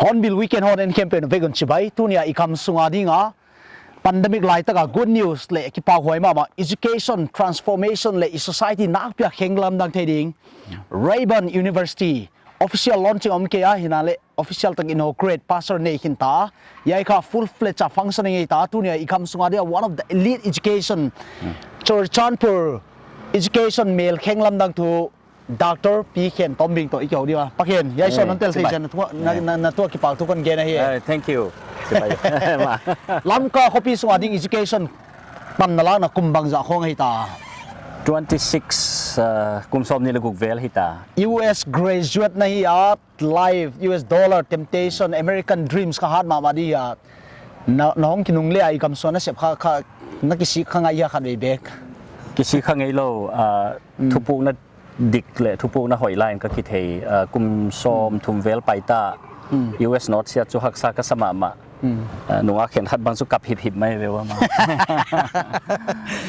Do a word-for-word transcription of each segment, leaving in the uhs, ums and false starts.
Hornbill Weekend hon en khempeuh vek un chibai. Tuni a i kam sunga dinga pandemic laitaka good news leh kipahhuai mahmah education transformation leh i society nakpi a khenglamdang thei ding Rayburn University official launching om kei a, himahleh official tak inaugurate Pastor Nei Khin ta. Hiai kha full fledged a functioning ei ta, tuni a i kam sunga dia one of the elite education, Churachandpur education mel khenglamdang thu Doctor Pi Khen Tombing toh i kihou dia. Pa Khen, hiai sawm nan tel thei chiang na tuak, na, na, na tuak kipahthu kon gen ahi. Eh, thank you. Lamka khopi sunga ding education panna lakna kum bangzah khong hita? Twenty six, uh, kum sawmnih leh guk vel hita. U S graduate na hi a, life, U S dollar, temptation, American dreams kha hat mahmah di a. Na, na hong kinungle a i kam sunga na sep kha, kha, na kisik kha ngai hia khatvei bek? Kisik kha ngeilou, uh, thupukna dik leh thupukna hoih lai in ka kithei, uh, kum sawmthum vel paita. U S North Seattle chu haksa ka sa mahmah. Uh, nungak khenkhat bang chu kap hiphip mai ve ua maw.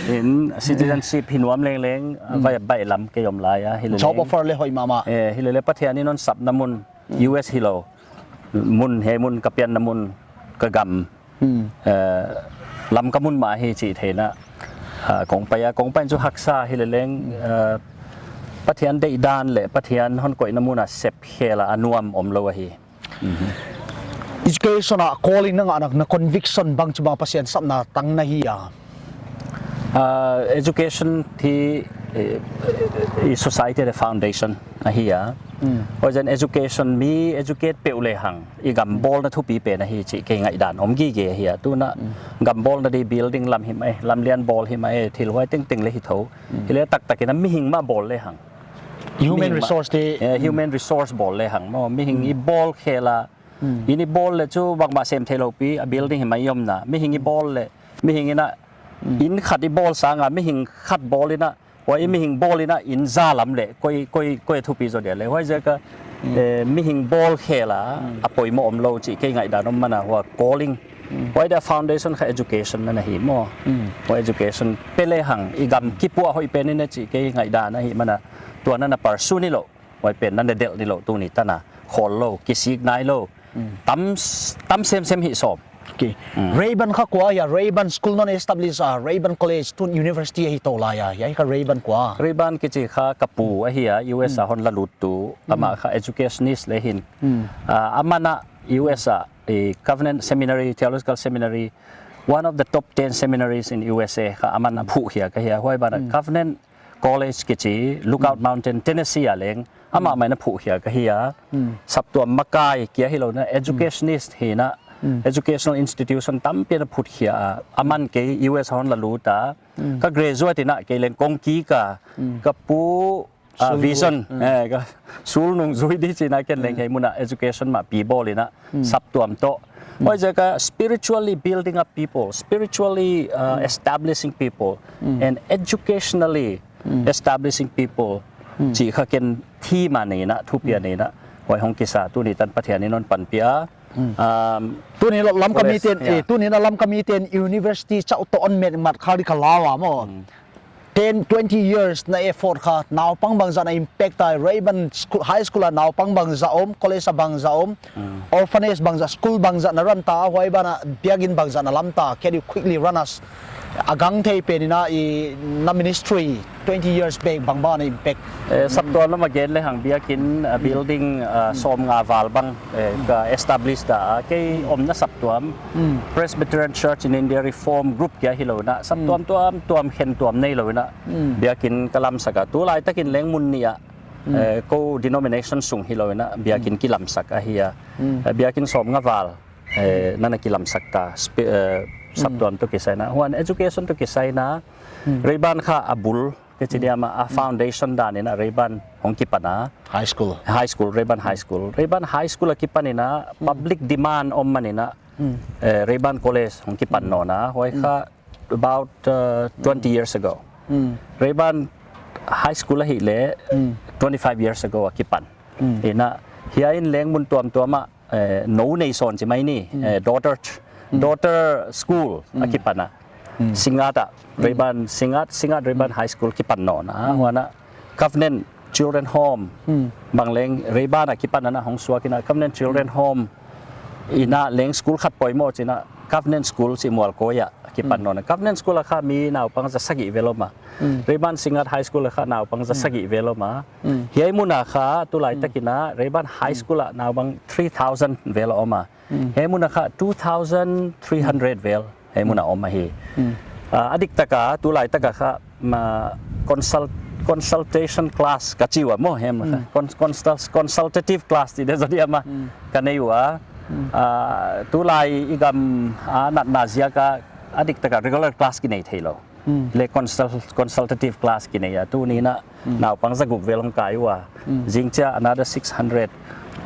In citizenship hi nuam lengleng, uh, vai, vai lam kei om lai a, hileleng. Job offer leh hoih mahmah. Eh, hileleng Pathian in hon sapna mun, U S hilou. Mun, hiai mun ka pianna mun, ka gam. Eh, Lamka mun mah hi chih theihna, ah, kong pai a, kong pai in chu haksa hileleng, ah, Pathian deihdan leh Pathian hon koihna mun a sep khel a a nuam omlou ahi. Education a calling na ngahna, na conviction bang chu bang Pathian sapna tang na hi a? Ah, education hi, eh, i society the foundation ahi a. Huaizen education mi educate peuh lehang i gam bawlna thupi pen ahi chih kei ngaihdan om gige ahi a. Tuna gam bawlna di building lam hi mai, lamlian bawl hi mai, thil huai tengteng leh hi thou. Hileh taktak in a mihing mah bawl lehang. Human resource te. Eh, human resource bawl lehang maw. Mihing i bawl khel a. In i bawl leh chu bangmah sem theilou pi, a building hi mai i omna. Mihing i bawl leh, mihing in a, in khat i bawl sanga, mihing khat bawl in a, huai i mihing bawl in a in za lam leh, koi, koi, koi thupi zaw dia leh. Huaiziak a, eh, mihing bawl khel a, a poimoh omlou chih kei ngaihdan om mahmah a, huai calling. Huai dia foundation kha education na na hi maw. Huai education pe lehang, i gam kipuah hoih pen in a chih kei ngaihdan ahihman a, tua na na pursue nilouh. Huai pen na na delh nilouh tuni tan a, khawl lou, kisik nailou. Tam, tam semsem hi sawm. Okay. Rayburn kha kua hia, Rayburn School non establish a, Rayburn College tun University ahi tou lai a, hiai kha Rayburn kua? Rayburn kichi kha ka pu ahi a, U S a hon la lut tu, amah kha educationist leh hin. Ah, aman a U S a, eh, Covenant Seminary, Theological Seminary, one of the top ten seminaries in U S A kha aman a phuhkhiak ahi a, huai ban a Covenant College kichi, Lookout Mountain, Tennessee a leng, amah mah in a phuhkhiak ahi a. Saptuam makai kia hilou in a, educationist hi in a, educational institution tampi in a phutkhia a, aman kei U S a hon la lut a. Ka graduate in a kei leng kong kik a, ka pu, ah, vision, eh, ka sulnung zui di chih in a ken leng hiai mun a education mah pi bawl in a, saptuam toh. Huaiziak a spiritually building up people, spiritually, uh, establishing people, and educationally establishing people. Chih kha ken theme a nei in a, thupi a nei in a. Huai hong kisa, tuni tan Pathian in hon panpih a. Um, tuni a Lamka miten, eh, tuni a Lamka miten university chauh toh hon met mat kha di ka lau a maw. Ten, twenty years na effort kha, naupang bangzah na impact a, Rayburn School, High School a naupang bangzah om, college a bangzah om, orphanage bangzah, school bangzah na run ta, huai ban a biakin bangzah na lam ta, can you quickly run us? A gang thei pen in a i na ministry twenty years back bang ban a impact. Eh, saptuam lam a gen lehang biakin, ah, building, ah, sawmnga val bang, eh, ka establish ta a, kei omna saptuam, Presbyterian Church in India Reform Group kia hilou in a, saptuam tuamtuam, khen tuam neilou in a, biakin ka lamsak a, tulai takin leng mun nih a, eh, kou denomination sung hilou in a biakin kilamsak ahi a. Eh, biakin sawmnga val, eh, nana kilamsak ta, spe-, eh, saptuam toh kisai in a. Huan education toh kisai in a, Rayburn kha a bul, ka chi diam a, a foundation dan in a Rayburn hong kipan a. High school. High school, Rayburn High School. Rayburn High School akipan in a public demand om man in a, eh, Rayburn College hong kipan nawn a. Huai kha about, uh, twenty years ago. Rayburn High School ahihleh twenty-five years ago akipan. In a, hiai in leng mun tuamtuam ah, eh, nou nei sawn chi mai ni, eh, daughter, daughter school akipan a. Singngat ah, Rayburn Singngat, Singngat Rayburn High School kipan nawn a. Huan a Covenant Children Home, bang leng Rayburn akipan a hong suak in a Covenant Children Home in a leng school khat poimoh chi in a Covenant School chi Mualkoi ah kipan nawn a. Covenant School ah kha mi naupang za sagih vel om a. Rayburn Singngat High School ah kha naupang za sagih vel om a. Hiai mun ah kha tulaitak in a Rayburn High School ah naupang three thousand vel om a. Hiai mun ah kha two thousand three hundred vel hiai mun ah om ahi. Ah, a diktak a, tulaitak a kha, ma, consult-, consultation class ka chi ua maw hiai mun ah kha. Cons-, consult-, consultative class chi di zaw diam a ka nei ua. Ah, tulai i gam a natna ziak a, a diktak a regular class kinei theilou. Leh consult-, consultative class kinei a. Tuni in a naupang zaguk vel hong kai ua. Zingchiang another six hundred.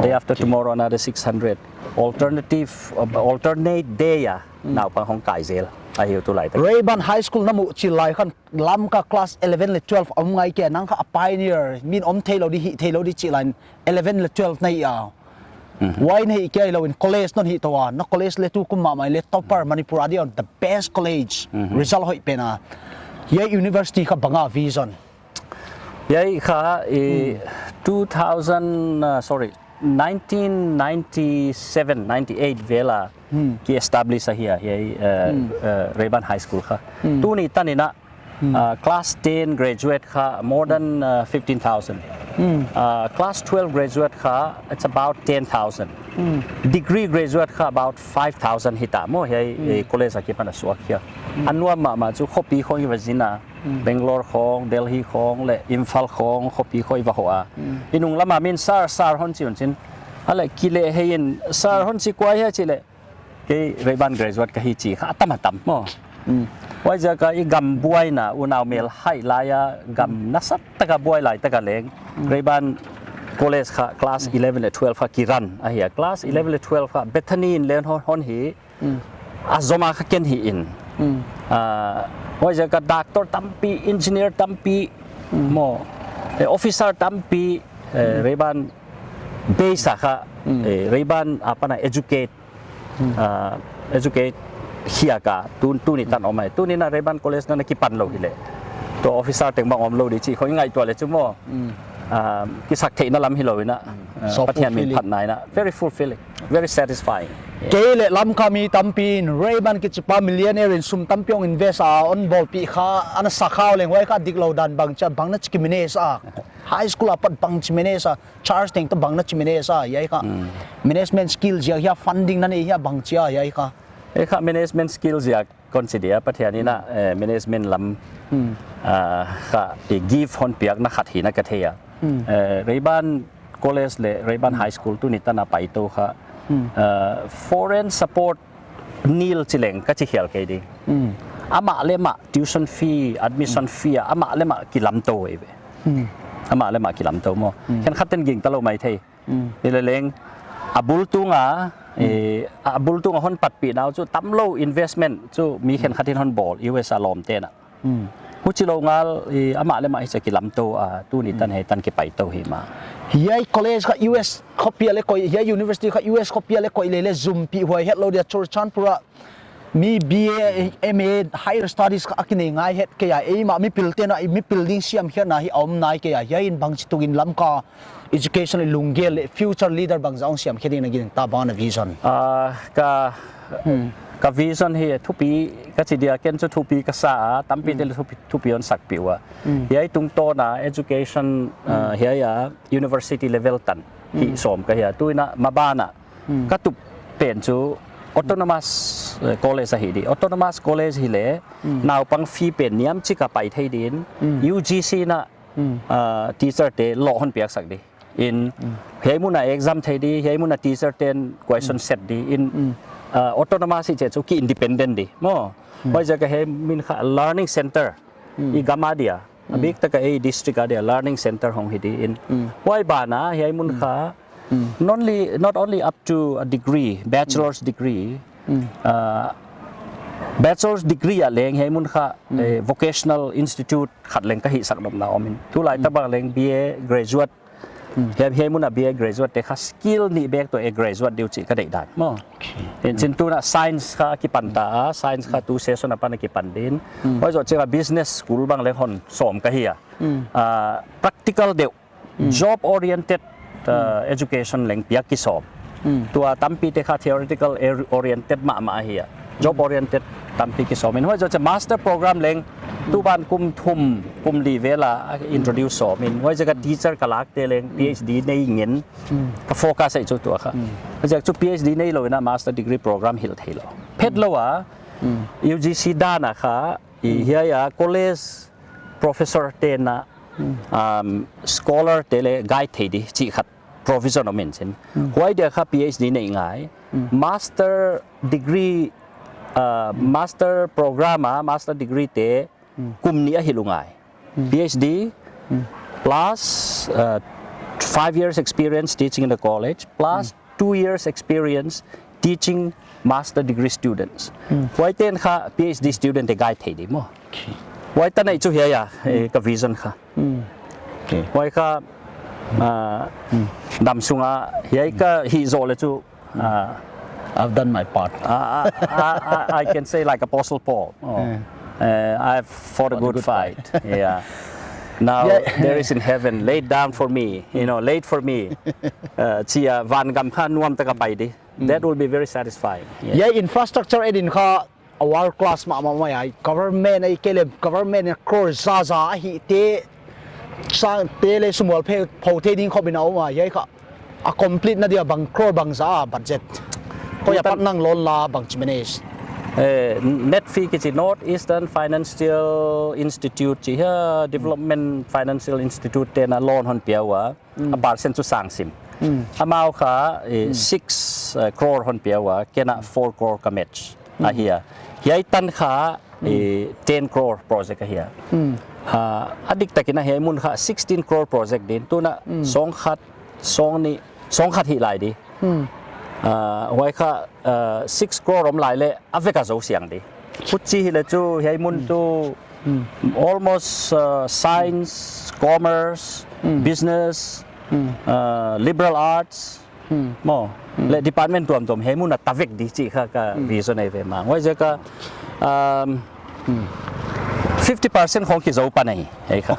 Day after tomorrow another six hundred. Alternative, uh, alternate day a naupang hong kai zel ahi uh tulaitak. Rayburn High School na muh chih lai khan Lamka class eleven leh twelve om ngai kei a, nang kha a pioneer, min om theilou di, hih theilou di chih lai in eleven leh twelve na hi a. Huai na hih kei lou in college non hih tou a, na college leh tukum mahmah leh topper Manipur a di a, the best college, result hoih pen a. Hiai university kha bang a vision? Hiai kha, eh, two thousand, uh, sorry, nineteen ninety-seven, ninety-eight vel a ki establish ahi a, hiai, eh, eh, Rayburn High School kha. Tuni tan in a, uh, class ten graduate kha more than, uh, fifteen thousand. Uh, class twelve graduate kha, it's about ten thousand. Degree graduate kha about five thousand hita maw, hiai, eh, college akipan a suak hi a. A nuam mahmah chu khopi khong i va zin a, Bangalore khong, Delhi khong leh Imphal khong khopi khong i va hoh a. I nung lam a min sir, sir hon chi un chin. A leh kilehhei in sir hon chi kua hia chih leh, kei Rayburn graduate ka hi chi kha a tam a tam maw. Huaiziak a i gam buaina, unau mel haih lai a, gam nasat tak a buai laitak a leng Rayburn College kha class eleven leh twelve kha ki run ahi a. Class eleven leh twelve kha Bethany in leng hon, hon hi, a zom a kha ken hi in. Ah, huaiziak a doctor tampi, engineer tampi, maw, eh, officer tampi, eh, Rayburn base a kha, eh, Rayburn apan a educate, ah, educate hiak a, tu, tuni tan om ahi. Tuni in a Rayburn College nana kipan lou hileh, tua officer teng bang om lou di chih khong i ngaihtuah leh chu maw. Ah, kisaktheihna lam hilou in a, ah, Pathian min phatna in a. Very fulfilling, very satisfying. Kei leh Lamka mi tampi in Rayburn kichi pa millionaire in sum tampi hong invest a, hon bawlpih kha, ana sa kha uleng huai kha diklou dan bangchi a, bang na chi ki manage a. High school apat bangchi manage a, church teng toh bang na chi manage a, hiai kha. Management skill ziak hia, funding na nei hia, bangchi a, hiai kha. Hiai kha management skill ziak kon chi dia, Pathian in a, eh, management lam, ah, kha, eh, gift hon piakna khat hi in a ka thei a. Eh, Rayburn College leh Rayburn High School tuni tan a paitou kha, ah, foreign support nil chi leng ka chi khial kei di. Amah leh amah tuition fee, admission fee a, amah leh amah kilamtou ei ve. Amah leh amah kilamtou maw. Khenkhat ten gingta lou maithei. Hileleng, a bul tung a, eh, a bul tung a hon patpih nau chu tamlou investment chu mi khenkhat in hon bawl, U S a lawmte'n a. Huchilou ngal, eh, amah leh amah hichi a kilamtou a, tuni tan hiai tan kipaitou hi mah. Hiai college kha U S khopi a leh koih, hiai university kha U S khopi a leh koih leh leh zumpih huai hetlou dia, Churachandpur a mi B A, M A, higher studies kha a kinei ngai het kei a, eimah mipilte'n a, mipil ding siamkhiatna hi a om nai kei a, hiai in bangchituk in Lamka education i lunggel leh future leader bangzah hong siamkhe ding na gingta, bang na vision? Ah, ka, ka vision hi thupi ka chi dia, ken chu thupi ka sa a, tampi te leh thupi, thupi hon sakpih ua. Hiai tungtawn a education, ah, hiai a university level tan hih sawm ka hi a, tu in a maban a ka tup pen chu autonomous, eh, college ahi di. Autonomous college hileh naupang fee pen niam chik a pai thei din, U G C in a ah, teacher te loh hon piaksak di. In, hiai mun a exam thei di, hiai mun a teacher ten question set di. In, ah, autonomous i chih chu ki independent di. Maw. Huaiziak a hiai mun kha learning center. I gam a dia. A biktak a ei district a dia learning center hong hi di in. Huai ban ah hiai mun kha not only, not only up to a degree, bachelor's degree, uh, bachelor's degree a leng hiai mun kha, eh, vocational institute khat leng ka hihsak nopna om in. Tulai tabang leng B A graduate, hiai, hiai mun a B A graduate te kha skill nih bek toh a graduate di uh chih ka deih dan. Maw. In chin tuna science kha kipan ta a, science kha tu session apan a kipan din. Huai zoh chiang a business school bang leng hon sawm ka hi a. Ah, practical deuh, job oriented, ah, education leng piak kisawm. Tua tampi te kha theoretical er-, oriented mahmah hi a. Job oriented tampi kisawm in. Huai zoh chiang master program leng tu ban kum thum, kum li vel a introduce sawm in. Huaiziak a teacher ka lak te leng P H D nei ngen. Ka focus ei chu tua kha. Huaiziak chu P H D neilou in a master degree program hilh theilou. Phetlou a, U G C dan a kha, i hiai a college professor te'n a, um, scholar te leng guide thei di chih khat provision om in chin. Huai dia kha P H D nei ngai. Master degree, uh, master program a, master degree te kum nih a hilh uh ngai. P H D plus, uh, five years experience teaching in the college plus two years experience teaching master degree students. Huai ten kha P H D student te guide thei di maw. Huai tan ei chu hiai a, eh, ka vision kha. Huai kha, ah, dam sung a hiai ka hih zoh leh chu, ah, I've done my part. Ah, ah, ah, ah, I can say like Apostle Paul. Oh. Uh, I've fought a good fight. Yeah. Now there is in heaven laid down for me, you know, laid for me. Uh, chia van gam kha nuam taka pai di. That will be very satisfying. Yeah. Hiai infrastructure ei din kha a world class mahmah mai a, government ei kei leh government in crore zaza a hih te sang te leh sum mual phe pho thei ding khop in a om a, hiai kha a complete na dia bang crore bangzah a budget. Koi apat nang loan la bangchi manage. Eh, NEDFI kichi North Eastern Financial Institute chi hia, Development Financial Institute te'n a loan hon pia ua. A percent chu sang sim. Amau kha, eh, six, eh, crore hon pia ua, ken a four crore ka match. A hia. Hiai tan kha, eh, ten crore project a hia. Ah, a diktak in a hiai mun kha sixteen crore project din. Tuna sawm khat, sawm nih, sawm khat hih lai di. Ah, huai kha, ah, six crore om lai leh a vek a zou siang di. Huchi hileh chu hiai mun tu almost, uh, science, commerce, business, uh, liberal arts, maw, leh department tuamtuam hiai mun a ta vek di chih kha ka vision ei ve maw. Huaiziak a, um, fifty percent khong kizou pan ahi, ei kha.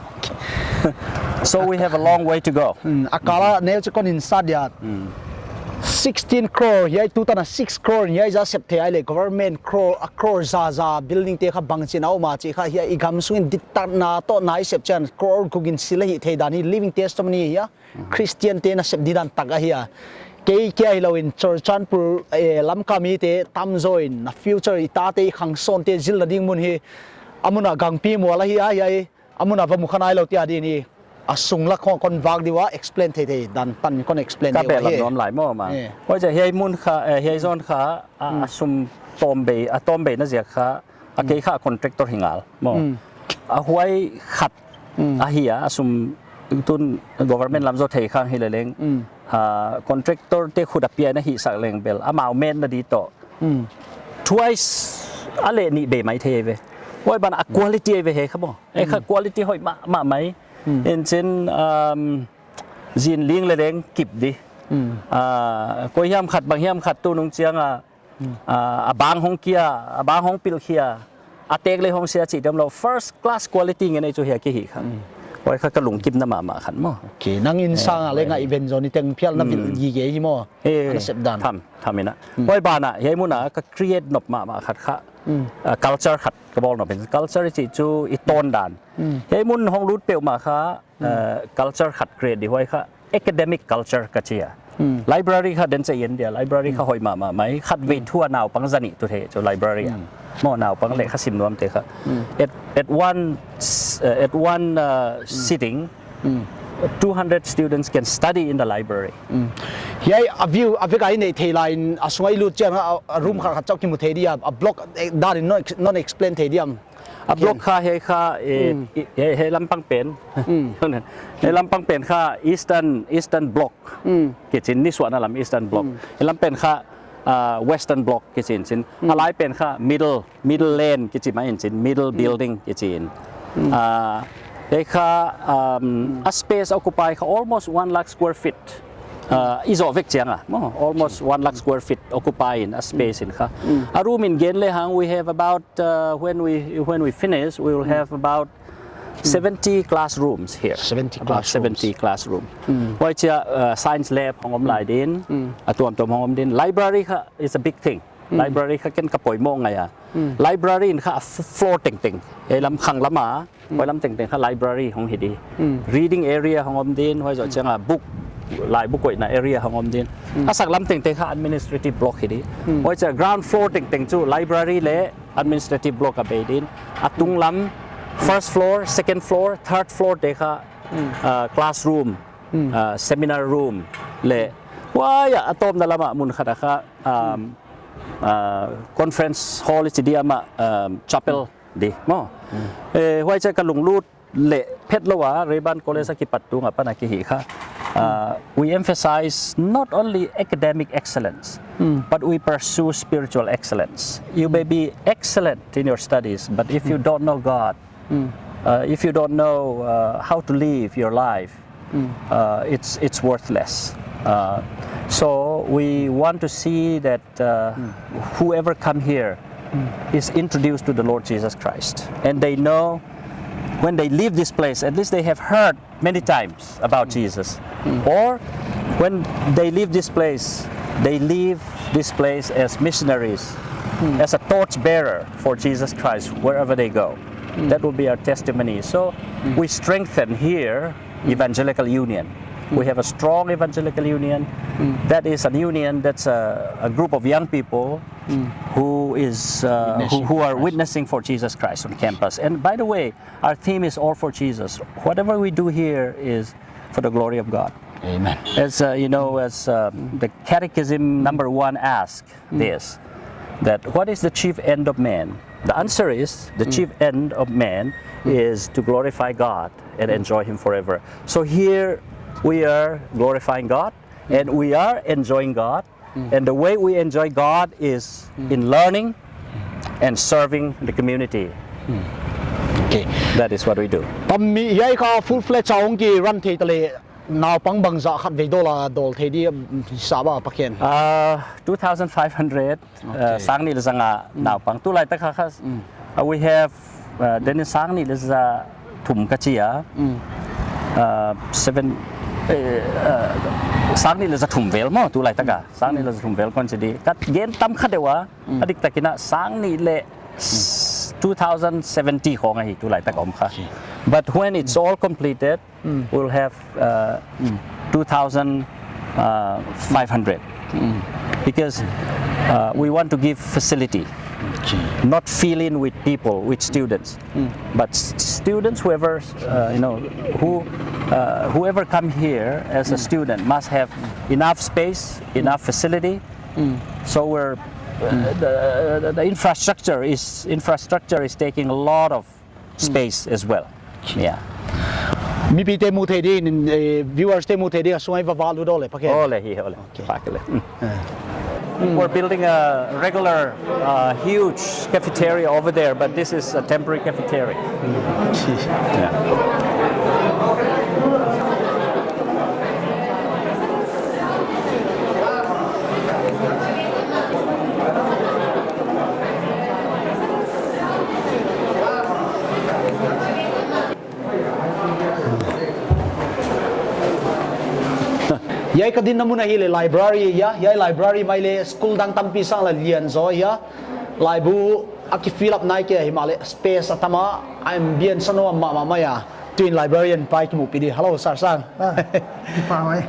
So we have a long way to go. Hmm, a kal a neu chu kon in sa dia. Sixteen crore, hiai tutan a six crore, hiai za sep thei ai leh government crore, a crore zaza building te kha bangchin a om a chih kha, hiai i gam sung in dittakna toh nai sep chiang crore guk in sil a hih thei dan hi living testimony hi a, Christian te'n a sep di dan tak ahi a. Kei kia hilou in Churachandpur, eh, Lamka mite tamzaw in a future i tate i khangsawn te zilna ding mun hi a mun a gangpi mual ahi a, hiai a mun a va mu kha nailou tia di ni. A sung lak khong kon vak di ua, explain theithei dan tan kon explain di ua. Ka bel lam nuam lai maw maw. Eh. Huaiziak hiai mun kha, eh, hiai zone kha, a, a sum tawm bei, a tawm beina ziak kha, a kei kha contractor hi ngal maw. A huai khat ahi a, a sum tun government lam zaw thei khang hileh leng. A, contractor te khut a piak na hihsak leng bel, amau metna di toh. Twice a leh nih bei mai thei ve. Huai ban a quality ei ve hiai kha maw. Ei kha quality hoih mahmah mai. In chin, um, zin ling leh leng kip di. A, koi hiam khat bang hiam khat tu nung chiang a, a, a bang hong kia, a bang hong pil khia, a tek leh hong sia chih diam lou, first class quality ngen ei chu hiai ki hi kha. Huai kha ka lungkimna mahmah khat maw. Okay, nang in sang a leng a event zone i teng phial na vil gige hi maw. Eh, ana sep dan. Tham, tham in a. Huai ban ah, hiai mun a ka create nop mahmah khat kha. A, culture khat ka bawl nop in. Culture chih chu i tawn dan. Hiai mun hong lut peuhmah kha, a, culture khat create di huai kha. Academic culture ka chi a. Library kha den che yen dia, library kha hoih mahmah mai, khatvei thu a naupang zanih tu thei chu library a. Maw, naupang lehkhasim nuam te kha. At, at one, s-, uh, at one, uh, sitting, two hundred students can study in the library. Hiai a view, a vek a i neih theih lai in a sung a i lut chiang a, a room khat khat chauh kimu thei diam, a block, eh, dan in non, non explain thei diam. A block kha hiai kha, eh, i, hiai, hiai lampang pen. Hiai lampang pen kha Eastern, Eastern Block. Kichi in, nisuahna lam Eastern Block. Hiai lam pen kha, ah, Western Block kichi in chin. A lai pen kha Middle, Middle Lane kichi mai in chin, Middle Building kichi in. Ah, hiai kha, um, a space occupy kha almost one lakh square feet. Ah, i zoh vek chiang a, maw, almost one lakh square feet occupy in a space in kha. A room in gen lehang, we have about, uh, when we, when we finish, we will have about seventy classrooms here. Seventy classrooms. About seventy classroom. Huai chia, uh, science lab hong om lai din, a tuamtuam hong om din. Library kha is a big thing. Library kha ken ka poimoh ngai a. Library in kha a f-, floor tengteng. Hiai lam khang lam a, huai lam tengteng kha library hong hi di. Reading area hong om din, huai zoh chiang a book, laibu koihna area hong om din. A sak lam tengteng kha administrative block hi di. Huai chia ground floor tengteng chu library leh administrative block a bei din. A tung lam, first floor, second floor, third floor te kha, uh, classroom, uh, seminar room leh. Huai a, a tawpna lam a mun khat a kha, um, uh, conference hall i chi diam a, um, chapel di, maw. Eh, huai chia ka lunglut leh phetlou a, Rayburn College a kipat tung apan a ki hih kha. Uh, we emphasize not only academic excellence, but we pursue spiritual excellence. You may be excellent in your studies, but if you don't know God, uh, if you don't know, uh, how to live your life, uh, it's, it's worthless. Uh, so we want to see that, uh, whoever come here is introduced to the Lord Jesus Christ. And they know when they leave this place, at least they have heard many times about Jesus. Or when they leave this place, they leave this place as missionaries, as a torch bearer for Jesus Christ wherever they go. That will be our testimony. So we strengthen here Evangelical Union. We have a strong Evangelical Union. That is an union that's a, a group of young people who is, uh, who, who are witnessing for Jesus Christ on campus. And by the way, our theme is all for Jesus. Whatever we do here is for the glory of God. Amen. As, uh, you know, as, uh, the catechism number one asks this, that what is the chief end of man? The answer is the chief end of man is to glorify God and enjoy Him forever. So here we are glorifying God and we are enjoying God. And the way we enjoy God is in learning and serving the community. Okay. That is what we do. Tam mi hiai kha full fledged a hong ki run thei ta leh naupang bangzah khatvei dawl a dawl thei di, um, hisap a Pa Ken? Uh, two thousand five hundred, uh, sang nih leh za nga naupang. Tulaitak kha kha, uh, we have, uh, then sang nih leh za thum ka chi a. Uh, seven, eh, uh, sang nih leh za thum vel maw, tulaitak a. Sang nih leh za thum vel kon chi di. Ka gen tam kha deuh a, a diktak in a sang nih leh s-, two thousand seventy khong ahi tulaitak om kha. But when it's all completed, we'll have, uh, two thousand five hundred. Because, uh, we want to give facility, not fill in with people, with students. But s-, students, whoever, uh, you know, who, uh, whoever come here as a student must have enough space, enough facility. So we're, uh, the, the, the infrastructure is, infrastructure is taking a lot of space as well. Yeah. Mipite mu thei ding, eh, viewers te mu thei ding, a sung a i va lut lou leh Pa Ken. Ole hi, ole. Okay. Pak le. Mm. We're building a regular, uh, huge cafeteria over there, but this is a temporary cafeteria. Yeah. Hiai ka dinna mun ahihleh library ahi a, hiai library mai leh school dang tampi sang leh lian zaw ahi a. Laibu a ki fill up nai kei a, himahleh space a tam a, a ambience a nuam mahmah mai a. Tuin librarian pa i kimuhpih di. Hello, Sir Sang. Ah, kipak huai.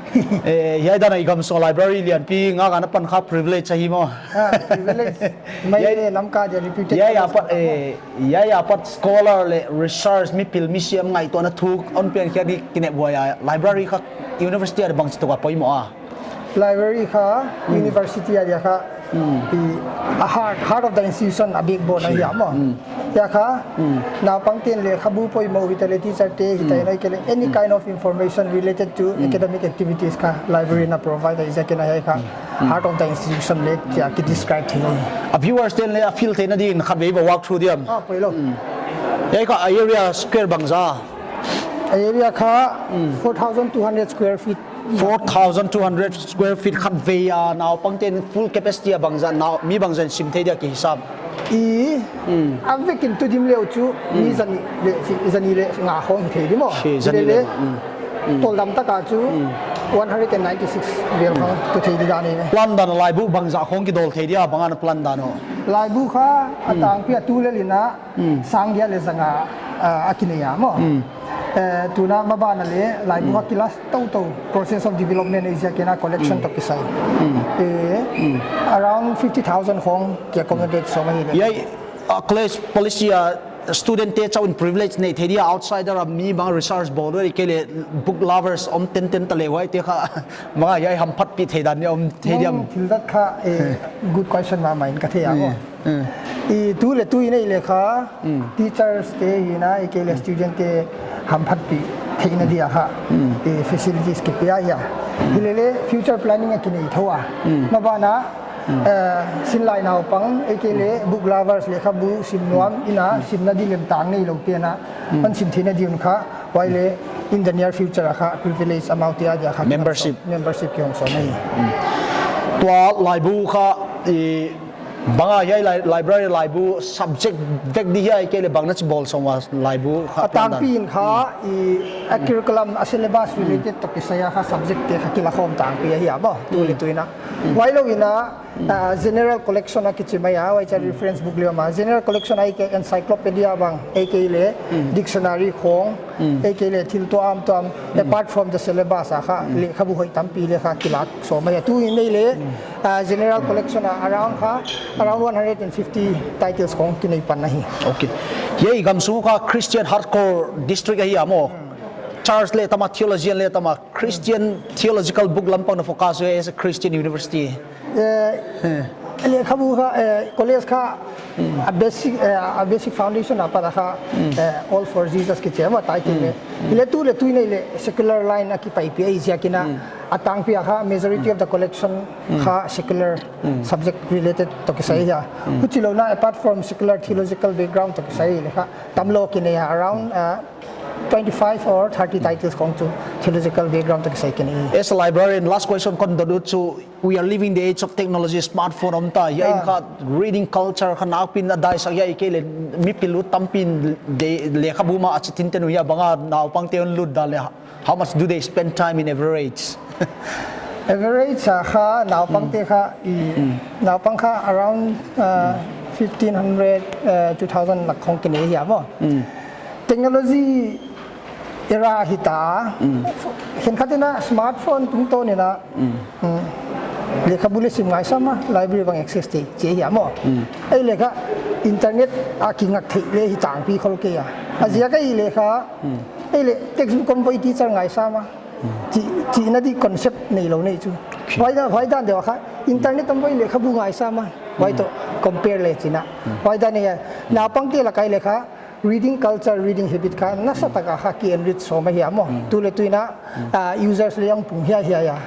Eh, hiai dan a i gamsung library lianpi ngak a na pan kha privilege ahi maw. Ah, privilege. Mai Hiai le lam ka dia reputed hiai college apat, ka eh, hiai apat scholar leh research, mipil misiam ngaihtuahna thu hon piankhiak di kinephuai a library kha university a bangchituk a poimoh a? Library kha university a dia kha, i, a heart, heart of the institution, a backbone ahi a maw. Hiai kha naupangte'n lekhabu poimoh hita leh, teacher te hita, hiai kei leh any kind of information related to academic activities kha library na provide a, i ziakin hiai kha heart of the institution leh kia ki describe thei. A viewers te'n leh a feel theihna din khatvei va walk through diam? Ah, poimoh. Hiai kha a area square bangzah? A area kha four thousand two hundred square feet. Four thousand two hundred square feet khatvei a naupangte'n full capacity a bangzah, nau, mi bangzah in sim thei dia kihisap? I, a vekin tu dim leh chu mi zani leh, zani leh nga khong thei di maw. Zani leh nga. Tawldam taka chu one hundred and ninety-six vel khong tu thei di dan ahi. Plan dan a laibu bangzah khong kidawl thei dia, bang a na plan dan uh? Laibu kha a tangpi a tu lel in a sang giat leh zanga, ah, a kinei a maw. Eh, tuna maban a leh laibu kha kila toutou, process of development ahi ziakin a collection toh kisai. Eh, around fifty thousand khong ki accommodate sawm ahi leh. Hiai, ah, college policy a student te chauh in privilege nei thei dia, outsider a mi bang research bawl leh kei leh book lovers om tenten ta leh huaite kha bang a hiai hamphatpih theih dan ni om thei diam? Thil dat kha, eh, good question mahmah in ka thei a maw. I tu leh tu i neih leh kha, teachers te hi na, i kei leh student te hamphatpih theihna dia kha, i facilities kipia hi a. Hi leh leh future planning a kinei thou a. Maban a, eh, sinlai naupang, i kei leh book lovers, lekhabu sim nuam in a, simna di lemtang neilou te'n a, hon sim theihna di un kha, huai leh in the near future a kha privilege amount te a dia kha membership, membership kihong sawm ahi. Tua laibu kha, i, bang a hiai li-, library laibu subject vek di hia, i kei leh bang na chi bawl sawm ua laibu kha? A tangpi in kha, i, a curriculum, a syllabus related toh kisai a kha subject te kha kila khawm tangpi ahi a maw, tu leh tu in a. Huailou in a, ah, general collection a kichi mai a, huai cha reference book leh om a. General collection ahihkeileh encyclopedia bang, ahihkeileh dictionary khong, ahihkeileh thil tuamtuam, apart from the syllabus a kha, lekhabu hoih tampi leh kha kila sawm ahi a. Tu in neih leh, ah, general collection a around kha, around one hundred and fifty titles khong kinei pan ahi. Okay. Hiai gamsung kha Christian hardcore district ahi a maw. Church leh tam a, theologian leh tam a, Christian theological book lampang na focus uh as a Christian university? Eh, lekhabu kha, eh, college kha, a basic, eh, a basic foundation apat a kha, eh, All for Jesus kichi a maw title leh. Hi leh tu leh tu i neih leh secular line a kipaipih ahi ziakin a, a tangpi a kha majority of the collection kha secular subject related toh kisai ahi a. Huchilou in a, apart from secular theological background toh kisai leh kha tamlou kinei a, around, ah, twenty-five or thirty titles khong chu theological background toh kisai kinei. As a librarian, last question kon dot ut chu, we are living the age of technology, smartphone om ta, hiai in kha reading culture kha nakpi in a daisak hia, i kei leh mipil uh tampi in de, lekhabu mah a chi tinten uh hia, bang a naupangte hon lut dan leh, how much do they spend time in average? Average a kha naupangte kha, i, naupang kha around, uh, fifteen hundred, uh, two thousand lak khong kinei ahi a maw. Technology era hita, khenkhat in a smartphone tungtawn in a, lekhabu leh sim ngaisam a, library bang access thei, chi ahi a maw. Ahihleh kha internet a kingak theih leh hi tangpi khol kei a. A ziak ahihleh kha, ahihleh textbook om poi teacher ngaisam a, chi, chihna di concept neilou nei chu. Huai dan, huai dan deuh a kha, internet om poi lekhabu ngaisam a, huai toh compare leh chin a. Huai dan ahi a, naupangte lak ahihleh kha, reading culture, reading habit kha nasatak a kha ki enrich sawm ahi a maw. Tu leh tu in a, ah, users leh hong pung hiaihiai a.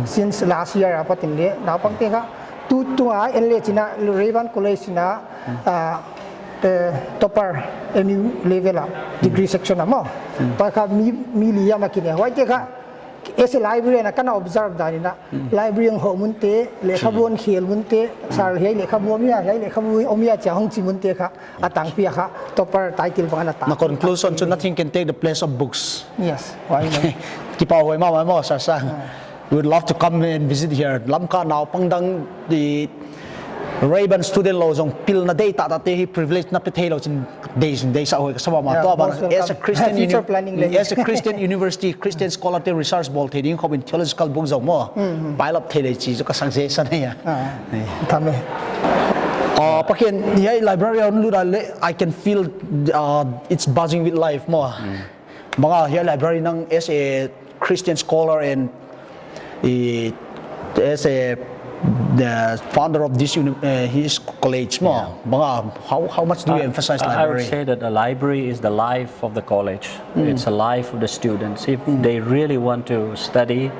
Since last year apat in leh, naupangte kha, tu, tu a en leh chin a, Rayburn College in a, ah, eh, topper M U level a, degree section a maw. Huai kha mi, mi li hiam a kinei. Huaite kha, as a librarian a ka na observe dan in a, library hong hoh munte, lekhabu hon khel munte, sir hiai lekhabu om hia, hiai lekhabu om hia chi a hong chi munte kha, a tangpi a kha topper title bang a na ta. Na conclusion chu, nothing can take the place of books. Yes, huai maw. Kipahhuai mahmah maw, Sir Sang. We would love to come and visit here. Lamka naupang dang di Rayburn student lou zong pilna deih taktak te hi privilege na pe theilou chin deih zong deihsak hoih ka sa mahmah. Tua ban as a Christian uni-, as a Christian university, Christian scholar te research bawl thei ding khop in theological book zong maw, pile up thei lei chih chu ka suggestion ahi a. Ah, Pa Ken, hiai library a hon lut a leh, I can feel, uh, it's buzzing with life maw. Bang a, hiai library nang as a Christian scholar and, eh, as a, the founder of this uni-, uh, his college maw. Bang a, how, how much do you emphasize library? I would say that a library is the life of the college. It's a life of the students. If they really want to study,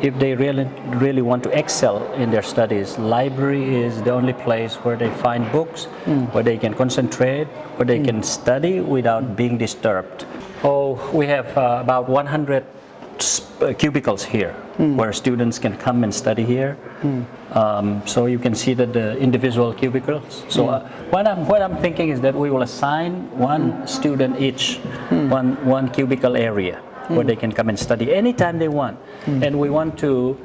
if they really, really want to excel in their studies, library is the only place where they find books, where they can concentrate, where they can study without being disturbed. Oh, we have, uh, about one hundred s-, uh, cubicles here where students can come and study here. Um, so you can see that the individual cubicles. So, uh, what I'm, what I'm thinking is that we will assign one student each, one, one cubicle area where they can come and study anytime they want. And we want to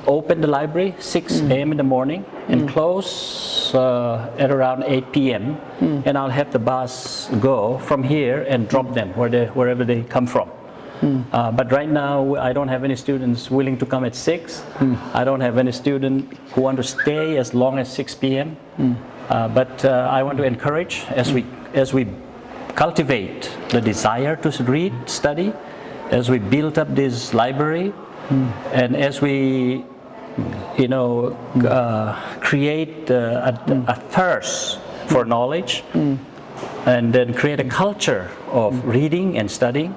open the library six a m in the morning and close, uh, at around eight p m. And I'll have the bus go from here and drop them where they, wherever they come from. Uh, but right now, I don't have any students willing to come at six. I don't have any student who want to stay as long as six p m. Uh, but, uh, I want to encourage as we, as we cultivate the desire to s-, read, study, as we build up this library, and as we, you know, uh, create, uh, a, a thirst for knowledge, and then create a culture of reading and studying,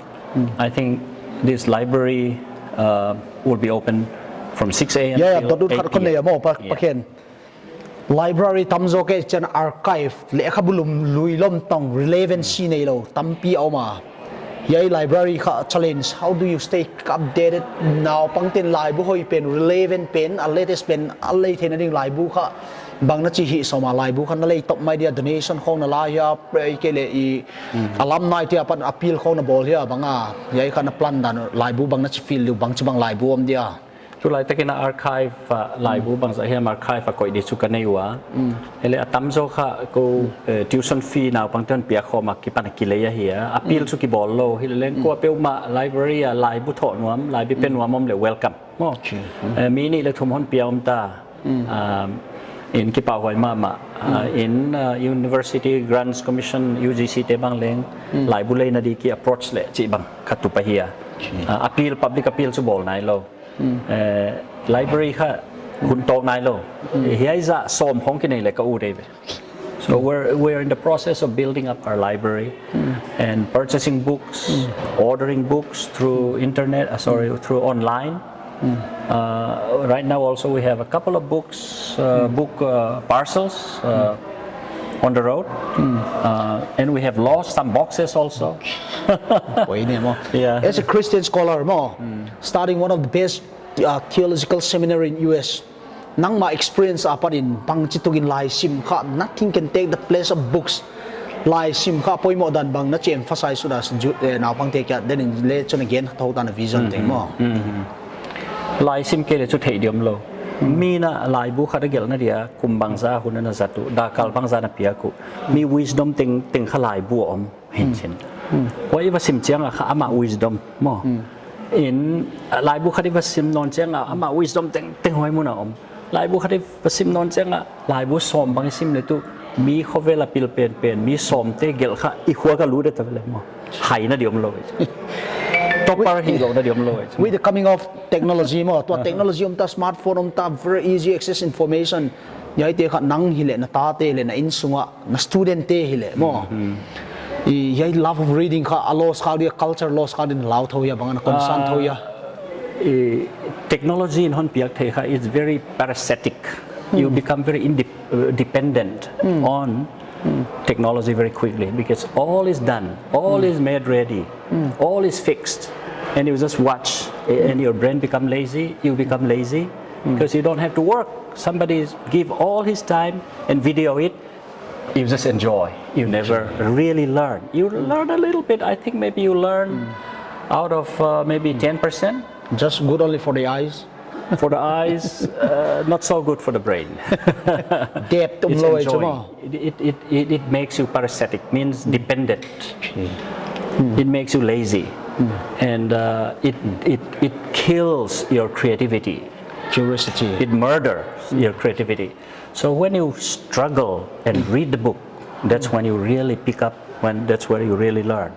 I think this library, uh, will be open from six a m till eight p m. Ya, ya, dot dot khat kon nei a maw, Pa, Pa Ken. Library tamzaw kei chiang archive, lehkhabu lum, lui lom tong, relevancy neilou tampi a om a. Hiai library kha challenge, how do you stay updated? Naupangte'n laibu hoih pen, relevant pen, a latest pen a lei theihna ding laibu kha bang na chi hih sawm a, laibu kha na lei top mai dia, donation khong na la hia, pray kei leh i alumni te apan appeal khong na bawl hia bang a, hiai kha na plan dan laibu bang na chi feel diu, bangchibang laibu om dia. Tulaitak in a archive a laibu bangzah hiam archive a koih di chu ka nei ua. Hiai leh a tamzaw kha kou, eh, tuition fee naupangte'n piak khawm a kipan a kilei ahi a. Appeal chu kibawl lou. Hileleng kuapeuhmah library a laibu thoh nuam, laibu pe nuam om leh welcome. Maw. Eh, mi nih leh thum hon pia om ta. Um, in kipahhuai mahmah. Uh, in, uh, University Grants Commission, U G C te bang leng, laibu leina di ki approach leh chih bang khat tup ahi a. Uh, appeal, public appeal chu bawl nailou. Eh, library kha hun tawk nailou. Hiai zah sawm khong kinei leh ka ut ei ve. So we're, we're in the process of building up our library and purchasing books, ordering books through internet, uh, sorry, through online. Uh, right now also we have a couple of books, uh, book, uh, parcels, uh, on the road. Uh, and we have lost some boxes also. Oi, ne maw. Yeah. As a Christian scholar maw, starting one of the best, uh, theological seminary in U S, nangmah experience apan in bangchi tukin laisim kha, nothing can take the place of books. Laisim kha poimoh dan bang na chi emphasize suda, eh, naupangte kiang, then in leh chun again, thou tan a vision teng maw. Laisim kei leh chu theih diam lou. Mi na laibu khat a gelhna dia, kum bangzah hun na zat uh, dakkal bangzah na piak uh. Mi wisdom tengteng kha laibu om. Hi'n chin. Huai i va sim chiang a kha amah wisdom maw. In, uh, laibu khat i va sim nawn chiang a amah wisdom tengteng huai mun a om. Laibu khat i va sim nawn chiang a laibu sawm bang i sim leh tu mi khovel a pil penpen, mi sawmte gelh kha i khua ka lut e ta ve leh maw. Haina di om lou. Topper hilou na di om lou. With the coming of technology maw, tua technology om ta, smartphone om ta, very easy access information. Hiaite kha nang hileh, na tate hileh, na innsung a na student te hileh maw. I, hiai love of reading kha a loss khak dia, culture loss khak dia, lau thou hia bang a na concern thou hia. Uh, i, technology in hon piak theih kha, it's very parasitic. You become very indep-, uh, dependent on technology very quickly because all is done, all is made ready, all is fixed, and you just watch, a-, and your brain become lazy, you become lazy because you don't have to work. Somebody give all his time and video it, you just enjoy. You never really learn. You learn a little bit. I think maybe you learn out of, uh, maybe ten percent. Just good only for the eyes. For the eyes, uh, not so good for the brain. Depth um It's lo ai chu enjoying. Maw. It, it, it, it, it makes you parasitic, means dependent. It makes you lazy. And uh, it, it, it kills your creativity. Curiosity. It murders your creativity. So when you struggle and read the book, that's when you really pick up, when that's where you really learn.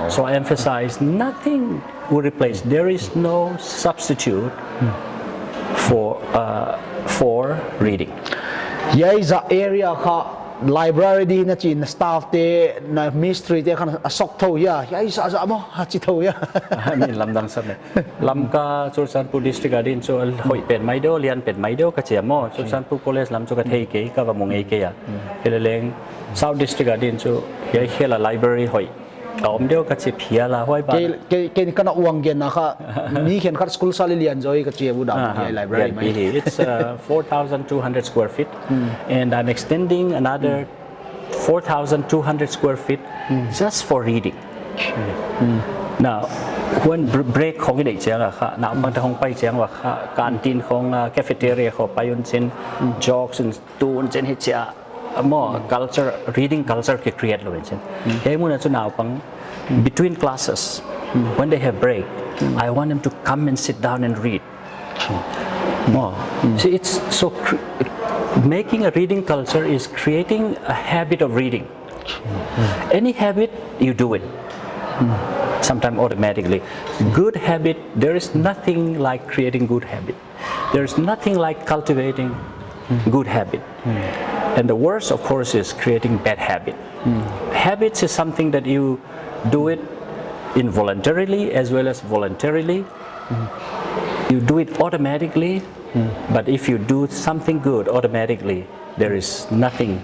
So I emphasize nothing will replace. There is no substitute for uh, for reading. Hiai zah area kha library di na chi in staff te, na mistri te khan a sok thou hia. Hiai zah zah maw, a chi thou hia. I mean, lamdang sa ne. Lamka, Churachandpur district a din chu a hoih pen mai deuh, lian pen mai deuh ka chi a maw. Churachandpur College lam chu ka thei kei, ka va mu ngei kei a. Hileleng South District a din chu hiai khel a library hoih ka om deuh ka chi phial a, huai ban. Kei, kei, kei ka na uang gen na kha, mi khenkhat school sal i lian zaw hi ka chi a, bu dam, hiai library mai. It's uh, four thousand two hundred square feet, and I'm extending another four thousand two hundred square feet just for reading. Now, when br- break khong i neih chiang a kha, naupang te hong pai chiang a kha, canteen khong, uh, cafeteria khong pai un chin, jokes un tun chin hi chia, maw culture, reading culture ki create lou in chin. Hiai mun a chu naupang, between classes, when they have break, I want them to come and sit down and read. Maw. See, it's so cr- making a reading culture is creating a habit of reading. Any habit, you do it. Sometimes automatically. Good habit, there is nothing like creating good habit. There is nothing like cultivating good habit. And the worst, of course, is creating bad habit. Habits is something that you do it involuntarily as well as voluntarily. You do it automatically, but if you do something good automatically, there is nothing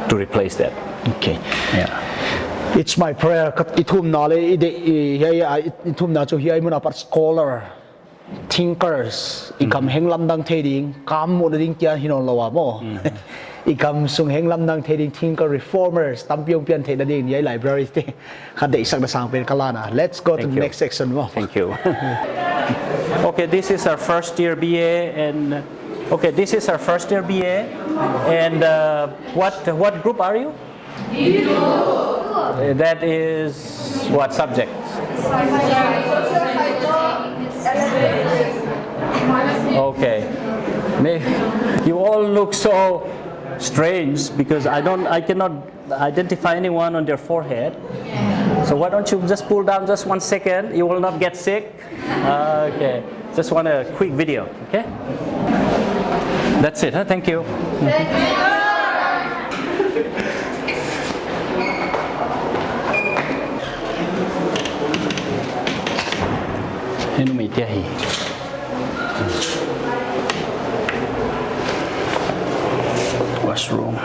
to replace that. Okay. Yeah. It's my prayer. Ka i thumna le i de, i, hiai, i, i thumna chu hiai mun a pat scholar, thinkers, i kam henglamdang thei ding, kam muhna ding kia hi nawn lou a maw. I kam sung henglamdang thei ding, thinker, reformers tampi hong pian theihna ding hiai library te kha deihsakna sang pen ka lan a. Let's go to the next section maw. Thank you. Okay, this is our first year B A, and okay, this is our first year B A, and uh, what what group are you? Uh, that is what subject? Okay. May- you all look so strange because I don't, I cannot identify anyone on their forehead. So why don't you just pull down just one second? You will not get sick. Okay. Just want a quick video, okay? That's it, huh? Thank you. Henu mei tia hi. Washroom.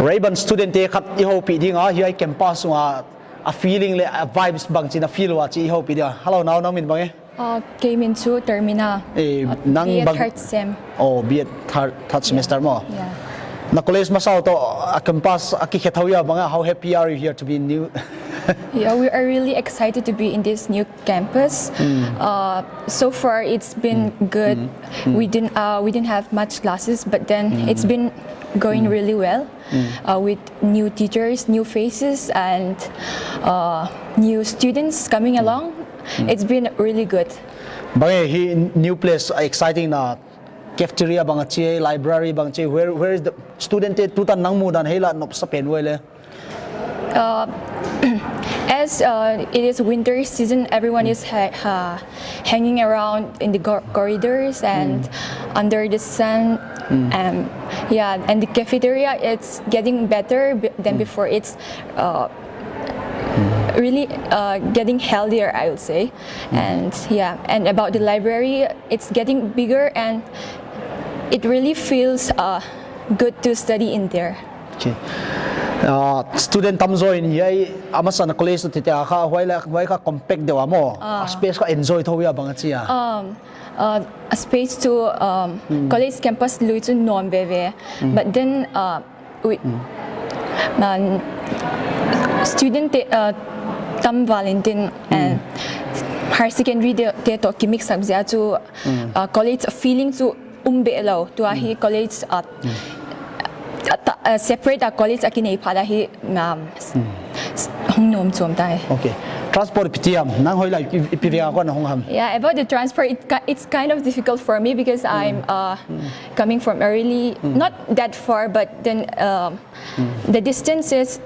Rayburn student te khat i houpih ding a, hiai campus sunga a feeling leh a vibes bangchin a feel ua chih i houpih ding a. Hello, nau, nang min bang e? Uh, kei min chu Termina. Eh, uh, nang B A bang third sem. Oh, B A third, third semester maw. Yeah. Na college masa uh toh, a campus a kikhe thou hia bang a, how happy are you here to be new? Yeah, we are really excited to be in this new campus. Uh, so far, it's been good. We didn't, uh, we didn't have much classes, but then it's been going really well, uh, with new teachers, new faces, and uh, new students coming along. It's been really good. Bang e, hi new place, uh, exciting na, cafeteria bang a chi, library bang chi, where, where is the student te tutan nang mudan hei la nopsa pen uai le? Uh, as uh, it is winter season, everyone is ha- ha- hanging around in the cor- corridors and under the sun. Um, yeah, and the cafeteria, it's getting better b- than before. It's uh, really uh, getting healthier, I would say. And yeah, and about the library, it's getting bigger and it really feels uh, good to study in there. Okay. Uh, student tamzaw in hiai a masa na college tu te kha huai la huai kha compact deuh a maw. Ah. A space kha enjoy thou hia bang a chi a. Um, uh, a space tu um, college campus lui chu nuam veve. But then uh, we, uh, student te, uh, Tam Valentin and higher secondary te, te toh kimix sak ziak chu, uh, college feeling chu um beh lou. Tua hi college, uh, a ta-, uh, separate a college a kinei phat a hi, um, s-, s-, hong nuam chuam ta hi. Okay. Transport pi tiam, nang hoih lai i, i pi veng a kon hong ham. Yeah, about the transport, it, ki- it's kind of difficult for me because I'm, uh, coming from a really, not that far, but then, um, the distance is,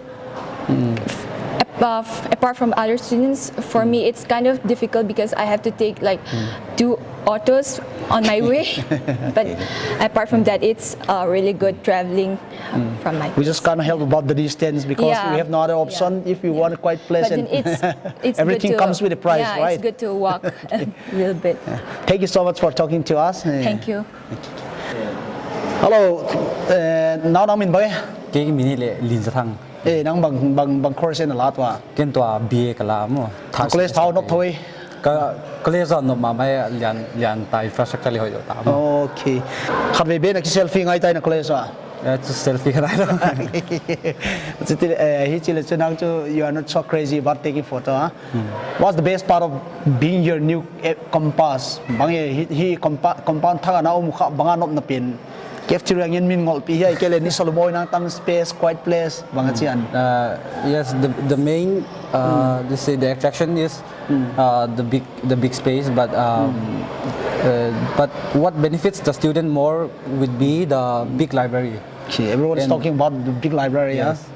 ap- uh, f- apart from other students, for me it's kind of difficult because I have to take like two autos on my way. But apart from that, it's, uh, really good traveling, uh, from my We just can't help about the distance because Yeah. we have no other option Yeah. if we Yeah. want a quiet place But and then it's, it's good everything to, comes with a price, yeah, right? it's good to walk a little bit. Thank you so much for talking to us. Thank you. Hello, eh, nau nang min bang e? Kei min hi leh Linzathang. Eh, nang bang, bang, bang course na la tua? Ken tua B A ka la maw. College thau nop thoi. Ka college a nop mahmah e, lian, lian ta infrastructure leh hoih ta maw. Okay. Khatvei beh na ki selfie ngai ta na college a. Eh, chu selfie ka nai lou. Chu ti, eh, hi chi leh chu nang chu you are not so crazy about taking photo, ah? What's the best part of being your new, eh, campus? Bang e, hi, hi compa-, compound thak a na om kha bang a nopna pen. Cafeteria ngen min ngolhpih hiai kei leh ni salumoi nang tam space, quiet place, bang a chian. Uh, yes, the, the main, uh, let's say the attraction is, uh, the big, the big space, but, um, uh, but what benefits the student more would be the big library. Okay, everyone is And talking about the big library, yeah? Yes.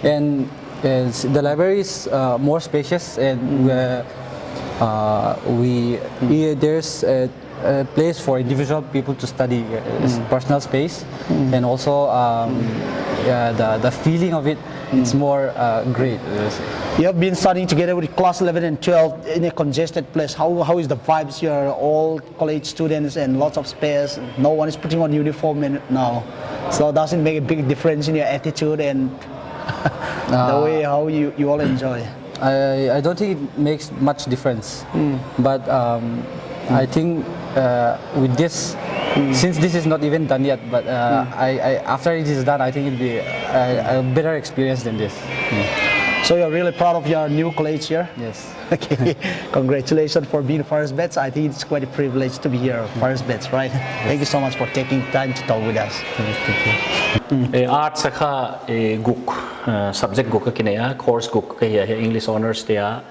And, uh, s- the library is, uh, more spacious, and uh, uh, we, yeah, there's a, a place for individual people to study, uh, s- personal space, and also, um, yeah, the, the feeling of it, it's more, uh, great. Yes. You have been studying together with class eleven and twelve in a congested place. How, how is the vibes here? All college students and lots of space. No one is putting on uniform in now. So does it make a big difference in your attitude and the way how you, you all enjoy? I, I don't think it makes much difference. But, um, I think, uh, with this, since this is not even done yet, but, uh, I, I, after it is done, I think it'll be a, a better experience than this. So you're really proud of your new college here? Yes. Okay. Congratulations for being first batch. I think it's quite a privilege to be here, first batch, right? Thank you so much for taking time to talk with us. Eh, arts kha, eh, guk, eh, subject guk ka kinei a, course guk ka hi a, English honours te a.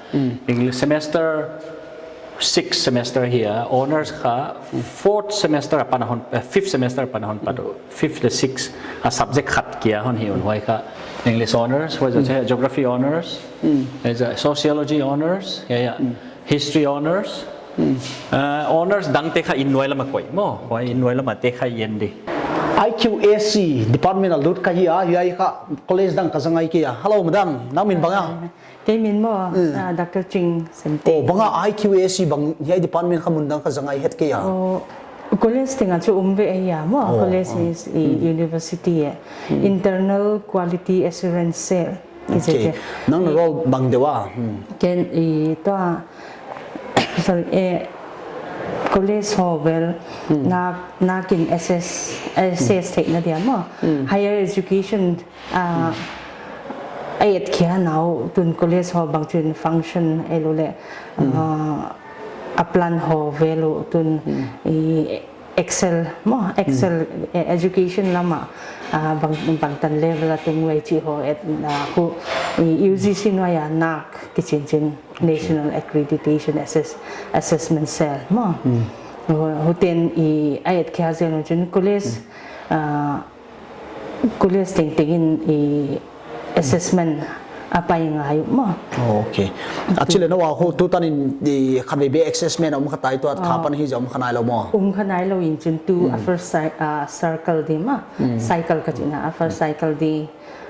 English semester six semester hi a, honours kha fourth semester apan hon, eh, fifth semester apan hon pat, fifth leh six a subject khat kia hon hi un, huai kha English honours, huai zoh chiang geography honours, eh, sociology honours, ya, ya. History honours. Eh, honours dang te kha inn nuai lam a koih maw, huai inn nuai lam a te kha yen di. I Q A C department a lut ka hi a, hiai kha college dang ka za ngai kei a. Hello, madam, nang min bang a? Kei min maw, ah, Doctor Ching Semteng. Oh, bang a I Q A C bang, hiai department kha mun dang ka za ngai het kei a. Oh, college teng a chu um ve ahi a maw. Oh, college is i university e. Internal Quality Assurance Cell. Ki chi Okay. Nang na role bang deuh a? Ken i tua, sorry, eh, college ho vel nak, nak in assess, assess theihna dia maw. Higher education, ah, a etkhia nau tun college ho bang chin function ei lou leh, ah, a plan ho vel uh tun i Excel maw, Excel, eh, education lam a, ah, bang, bangtan level a tung uai chih ho et, ah, hu, i U G C nuai a nak kichi chin National Accreditation Assess-, Assessment Cell maw. Hu, hu ten i a etkhia zel un chin college, ah, college tengteng in i assessment a pai ngai uh maw. Oh, okay. Actually, no, wa ho tu tan in i khatvei beh assessment om kha tai tua kha pan hi zom kha nai lou maw. Um kha nai lou in chin tu a first cy-, ah, circle di maw. Cycle ka chihna a first cycle di,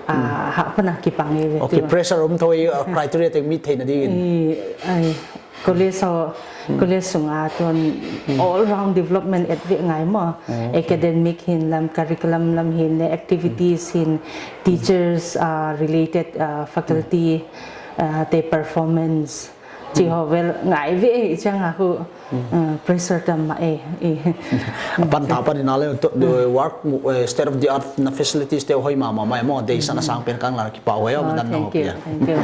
ah, ha pan a kipang e ve Okay, tu. Pressure om thoi, ah, criteria teng meet theihna di in. I, ai, College ho, college sung a tuan all round development et ve ngai maw. Oh, okay. Academic hin lam, curriculum lam hin leh, activities hin, teachers, ah, related, ah, faculty, ah, te performance. Chi ho vel ngai ve chiang a hu, ah, pressure tam mah e, e. Pan ta pan in a leh, to, the work, eh, state of the art na facilities te hoih mahmah maw, dei san a sang pen kang la kipahhuai a, Oh, maw, dan thank you, thank you.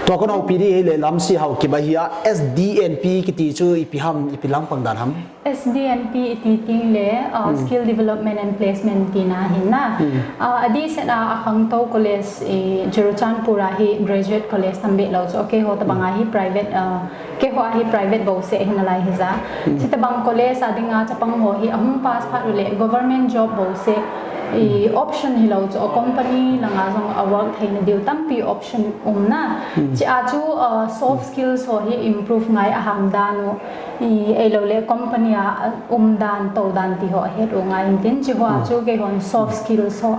Tua kon houpih di hileh Lamsi Haokip ahi a, S D N P kiti chu ipi ham, ipi lampang dan ham? S D N P i chih teng leh, uh, Skill Development and Placement chihna hi na. Uh, a di set a a khangtou college, eh, Churachandpur a hi graduate college tam behlou chu. Keiho tabang a hi private, uh, keiho a hi private bou seh hi nalai hi za. Chi tabang college a ding a chapang ho hi a hung pass phat uleh government job bou seh, eh, option hilou chu. Company lang a zong a work theihna diu tampi option um na. Chi a chu, uh, soft skills ho hi improve ngai a ham dan uh. I, ei lou leh company a, uh, um dan, tou dan ti ho het uh ngai in tin, chi ho a chu keihon soft skills ho.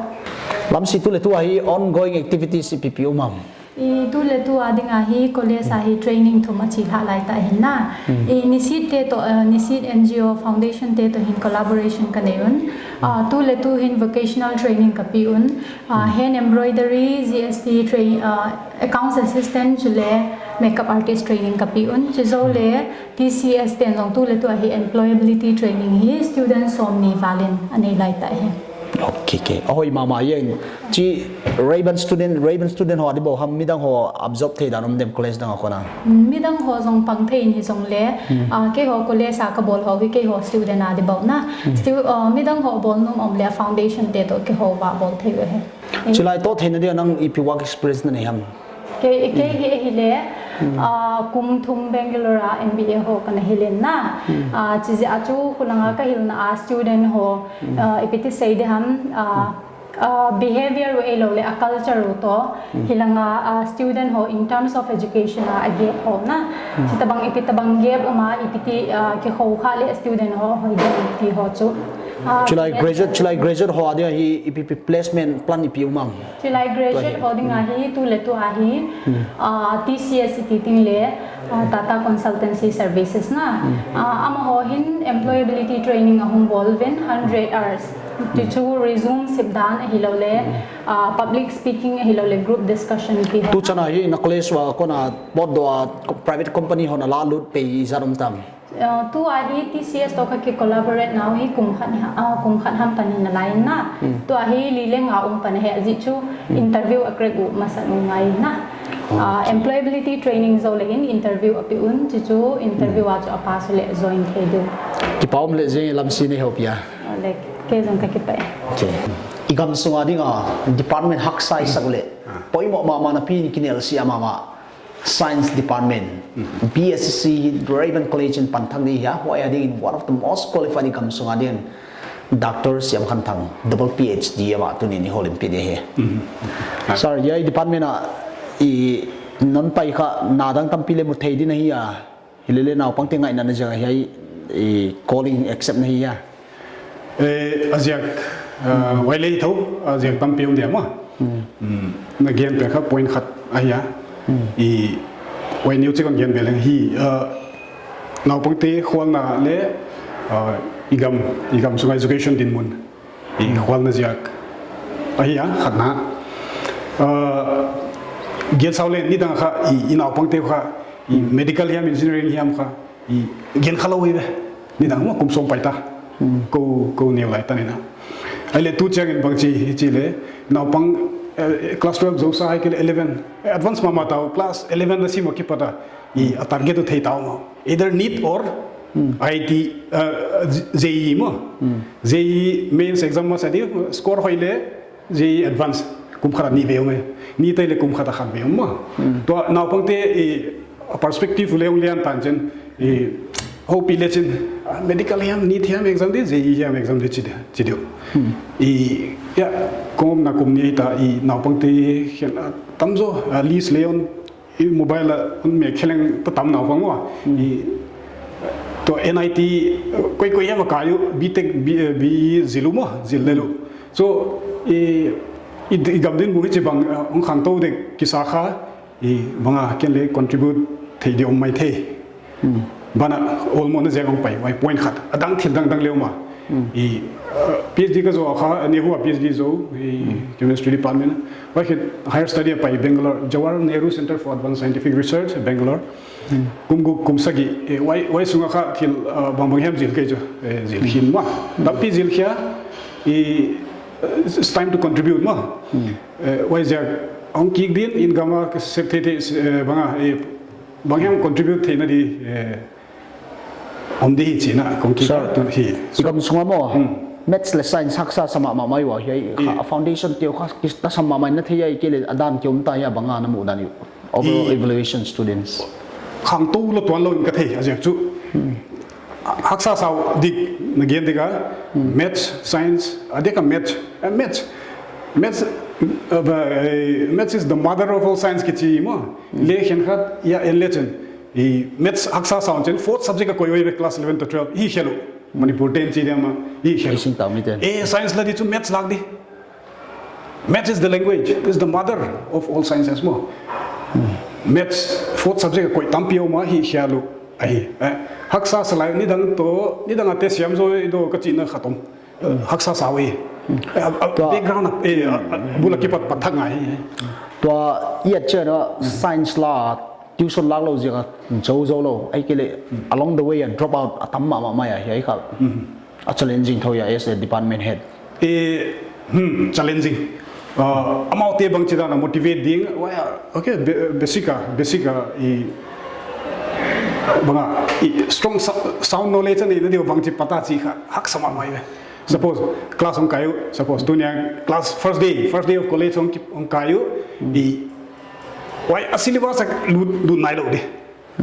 Lamsi, tu leh tu a hi ongoing activities ipi ipi um am? I, tu leh tu a ding a hi college a hi training thum a chi hlah lai ta hi na. I, Nisit te toh, uh, Nisit N G O Foundation te toh hin collaboration ka nei un. Uh, tu leh tu hin vocational training ka pi un. Uh, hand embroidery, G S T train, uh, accounts assistant chuleh makeup artist training ka pi un. Chi zou leh T C S ten zong tu leh tu a hi employability training hi student sawmnih val in a nei lai ta hi. Okay, okay. A hoih mahmah ing. Chi Rayburn student, Rayburn student ho a di bou ham, midang ho absorb thei dan om dem college dang a kon a? Midang ho zong pang thei in hi zong leh, ah, keiho college a ka bawl ho hi keiho student a di bou na. Stu-, ah, midang ho bawl nuam om leh foundation te toh keiho va bawl thei uh hi. Chulai toh theihna dia nang ipi work experience na nei ham? Kei, kei hi, hi leh, ah, kum thum Bangalore a M B A ho ka na hilh in na. Ah, chi ziak a chu khu lang a ka hilhna a student ho, ah, ipi ti sei di ham, ah, ah, behavior uh ei lou leh a culture uh toh. Hi lang a, ah, student ho in terms of education a, a gap ho na. Chi tabang ipi tabang gap um a, ipi ti, ah, kihou kha leh student ho hoih ding ti ho chu. Ah, chulai graduate, chulai graduate ho a dia hi ipi ipi placement plan ipi um am? Chulai graduate ho ding a hi, tu leh tu a hi, ah, T C S i chih teng leh, ah, Tata Consultancy Services na. Ah, amah ho hin employability training a hung bawl ven hundred hours. Chu chu resume sip dan ahi lou leh, ah, public speaking ahi lou leh group discussion ti ho. Tu chan a hi na college ua kon a pot do a private company ho na la lut pen i zat om tam? Uh, tu a hi T C S toh ka ki collaborate na uh hi kum khat hi, uh, kum khat ham pan hi nalai na. Tu a hi li leh nga kum pan hi a zi chu interview a crack uh masa uh ngai na. Uh, employability training zou leh in interview a pi un chi chu interview a chu a pass leh join thei diu. Kipak om leh zing Lamsi nei houpih a. Uh, leh kei zong ka kipak. Okay. I gam sung a ding a department haksa i sak leh poimoh mahmah na pi in kinel si a mahmah. Science Department, B S C, Rayburn College in pan thak di hia, huai a ding in one of the most qualified i gam sung a ding in Doctor Siamkhanthang, double P H D amah tuni in i houlimpih di hi. Sir, hiai department a i non pai kha na dang tampi leh mu thei di na hi a, hi leh leh naupangte ngaihna na ziak a hiai i calling accept na hi a. Eh, a ziak, ah, huai leh thou, a ziak tampi om dia maw. Na gen pen kha point khat ahi a. I huai neu chik kon gen bel hi, ah, naupangte khualna leh, ah, i gam, i gam sunga education dinmun i khualna ziak ahi a, khatna. Ah, gen sau leh nidang kha i, i naupangte kha i medical hiam, engineering hiam kha i gen kha lou hi ve. Nidang maw kum sawm pai ta. Kou, kou neu lai ta ni na. Ai leh tu chiang in bang chi, chi leh naupang, eh, class twelve zou sa ahihkeileh eleven, eh, advance mahmah ta uh, class eleven na sim a kipat a i a target uh thei ta uh maw. Either NEET or I T, eh, J E E maw. J E E mains exam masa di score hoih leh J E E advance kum khat a nih vei om e. Nih tai leh kum khat a khat vei om maw. Tua naupangte i perspective leh hong lian tan chin i houpih leh chin, ah, medical hiam, NEET hiam exam di, J E E hiam exam di chi di, chi di. I, ya, kum na kum ni ta i naupangte hian, ah, tamzaw, ah, list leh hon i mobile a hon mek khe leng ta tam naupang maw. I tua N I T koikoi hiam a kai uh, B Tech, B, eh, B zil uh maw, zil lel uh. So, i, i, i gam dinmun hichibang, eh, hong khangtou dek kisa kha, i bang a ken leh contribute thei di om maithei. Banah almost na ziak hong pai, huai point khat. A dang thil dangdang leh maw. I, eh, P H D ka zou kha, NEHU a P H D zou, i chemistry department. Huai khit higher study a pai Bangalore, Jawaharlal Nehru Centre for Advanced Scientific Research, Bangalore. Kum guk, kum sagih, eh, huai, huai sunga kha thil, ah, bangbang hiam zil kei chu, eh, zil khin maw. Tampi zil khia, i, eh, it's time to contribute maw. Eh, huai ziak, Hong kik ding in gam a ka sep theih theih, eh, bang a, eh, bang hiam contribute theihna di, eh, om di hi chihna kong kik. Sir, tu hi. I gam sunga maw, hmm, maths leh science haksa sa mahmah mai ua, hiai, eh, kha, a foundation teuh kha, ki, tasam mahmah in na thei a, ahihkeileh a dan ki om ta hia, bang a na muhdan uh. Overall, eh, evaluation students. Khangtou lou tuan lou in ka thei, a ziak chu. Hmm. Haksa sa uh dik na gen dik a, hmm, maths, science, a dik a maths, eh, maths. Maths, uh, ba, eh, maths is the mother of all science kichi maw. Hmm. Leh khenkhat, ya, en le chen. I maths haksa sa un chen, fourth subject a koih uh ve class eleven to twelve, hi khel uh. Manipur ten chi diam a, hi khel uh. Hi sing tau mi ten. Eh, science la di chu maths lak di. Maths is the language, is the mother of all sciences maw. Hmm. Maths, fourth subject a koih tampi om a hi khel uh ahi. Eh, haksa sa lai nidang toh, nidang a test siam zaw i do ka chihna khat om. Eh, haksa sa uh hi. Hmm. Eh, a, a, tua background a, eh, a, a, bul a kipat pat thak ngai. Tua i et chiang a, hmm, science la tuition lak lou ziak a zou zou lou. Ahihkeileh, hmm, along the way a drop out a tam mahmah mai a, hiai kha. Hmm. A challenging thou hia as a department head. Eh, hmm, challenging. Uh, amaute bangchidan a motivate ding, why, uh, okay, be-, basic a, basic a, i, bang a, i, strong sou-, sound knowledge a neih na di uh bangchi pata chih kha, haksa mahmah ve. Suppose, class hong kai uh, suppose, tuni a class first day, first day of college hong ki-, hong kai uh, i, why, a syllabus a lut, lut nai lou di.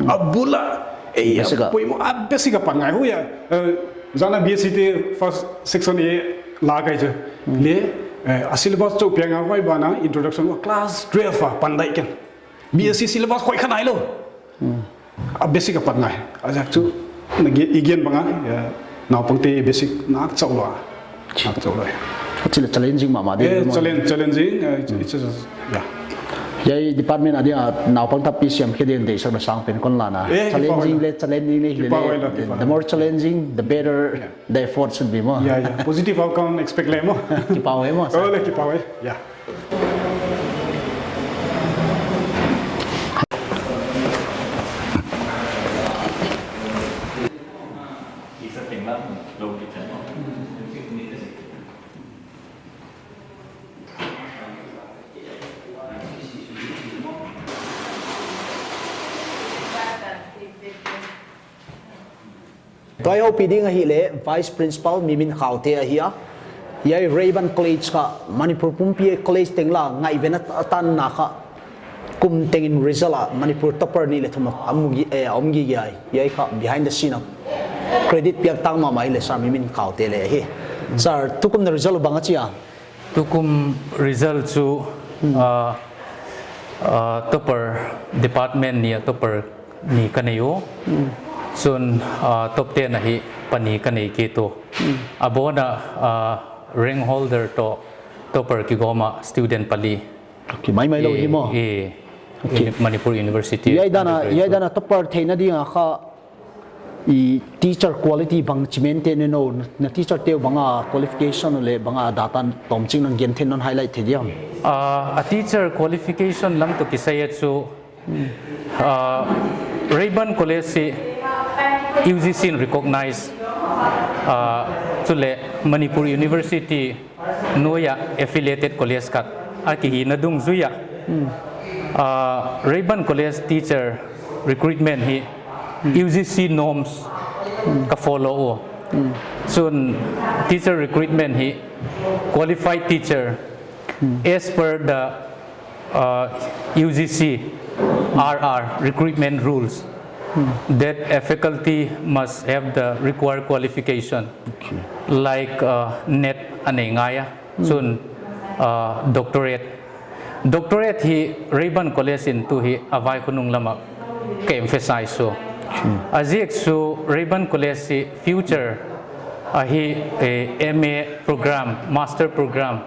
A bul a, eh, basic a, poimoh, a basic a pan ngai uh hia. Eh, zan a B S C te first section A la kai chu. Hmm. Leh, eh, a syllabus chauh piang a huai ban a introduction uh class twelve a pan dai ken. B S C syllabus khoih kha nai lou. Hmm. A basic a pan ngai. A ziak chu, na ge-, i gen bang a, eh, naupangte basic nak chauh lou a. Nak chauh lou a. Chih leh challenging mahmah di. Eh, maw. Challenge-, challenging, eh, it's, it's a, yeah. Hiai department a dia naupang tampi siam khe ding deihsakna sang pen kon la na. Eh, challenging leh, challenging leh, kipahhuai lou, kipahhuai. The more challenging, the better, yeah, the effort should be maw. Yeah, yeah. Positive outcome expect leh maw. Kipahhuai maw, sir. Oh, leh kipahhuai. Yeah. Tua i houpih ding ahihleh Vice Principal Mimin Khaute ahi a. Hiai Rayburn College kha Manipur pumpi a college teng la ngaihven a tanna kha kum tengin result a Manipur topper nih leh thum a om gi-, eh, om gige ahi. Hiai kha behind the scene a credit piak tak mahmah ahihleh Sir Mimin Khaute leh ahi. Sir, tukum na result bang a chi a? Tukum result chu, hmm, ah, ah, topper department nih a topper nih ka nei uh. Hmm. Chun, ah, top ten a hi pani ka nei kei uh. Hmm. A ban a, ah, rank holder toh topper kigawm a student pali. Ki maimai lou hi maw. Eh, eh, okay. Uni-, Manipur University undergraduate. Hiai dan a, hiai dan a topper theihna ding a kha i teacher quality bangchi maintain na uh, na teacher te uh bang a qualification leh bang a data tawmchik non gen thei non highlight thei diam? Ah, a teacher qualification lam toh kisai a chu, hmm, ah, Rayburn College hi U G C in recognize, ah, chuleh Manipur University nuai a affiliated college khat a kihihna dungzui a. Hmm. Ah, Rayburn College teacher recruitment hi, hmm, U G C norms, hmm, ka follow uh. Hmm. Chun teacher recruitment hi qualified teacher, hmm, as per the uh, U G C R R recruitment rules, hmm, that a faculty must have the required qualification, okay, like, uh, NET a nei ngai a, hmm, chun, uh, doctorate. Doctorate hi Rayburn College in tu hi a vai khonung lam a ka emphasize uh. Hmm. A ziak chu Rayburn College hi future a hi, eh, M A program, master program,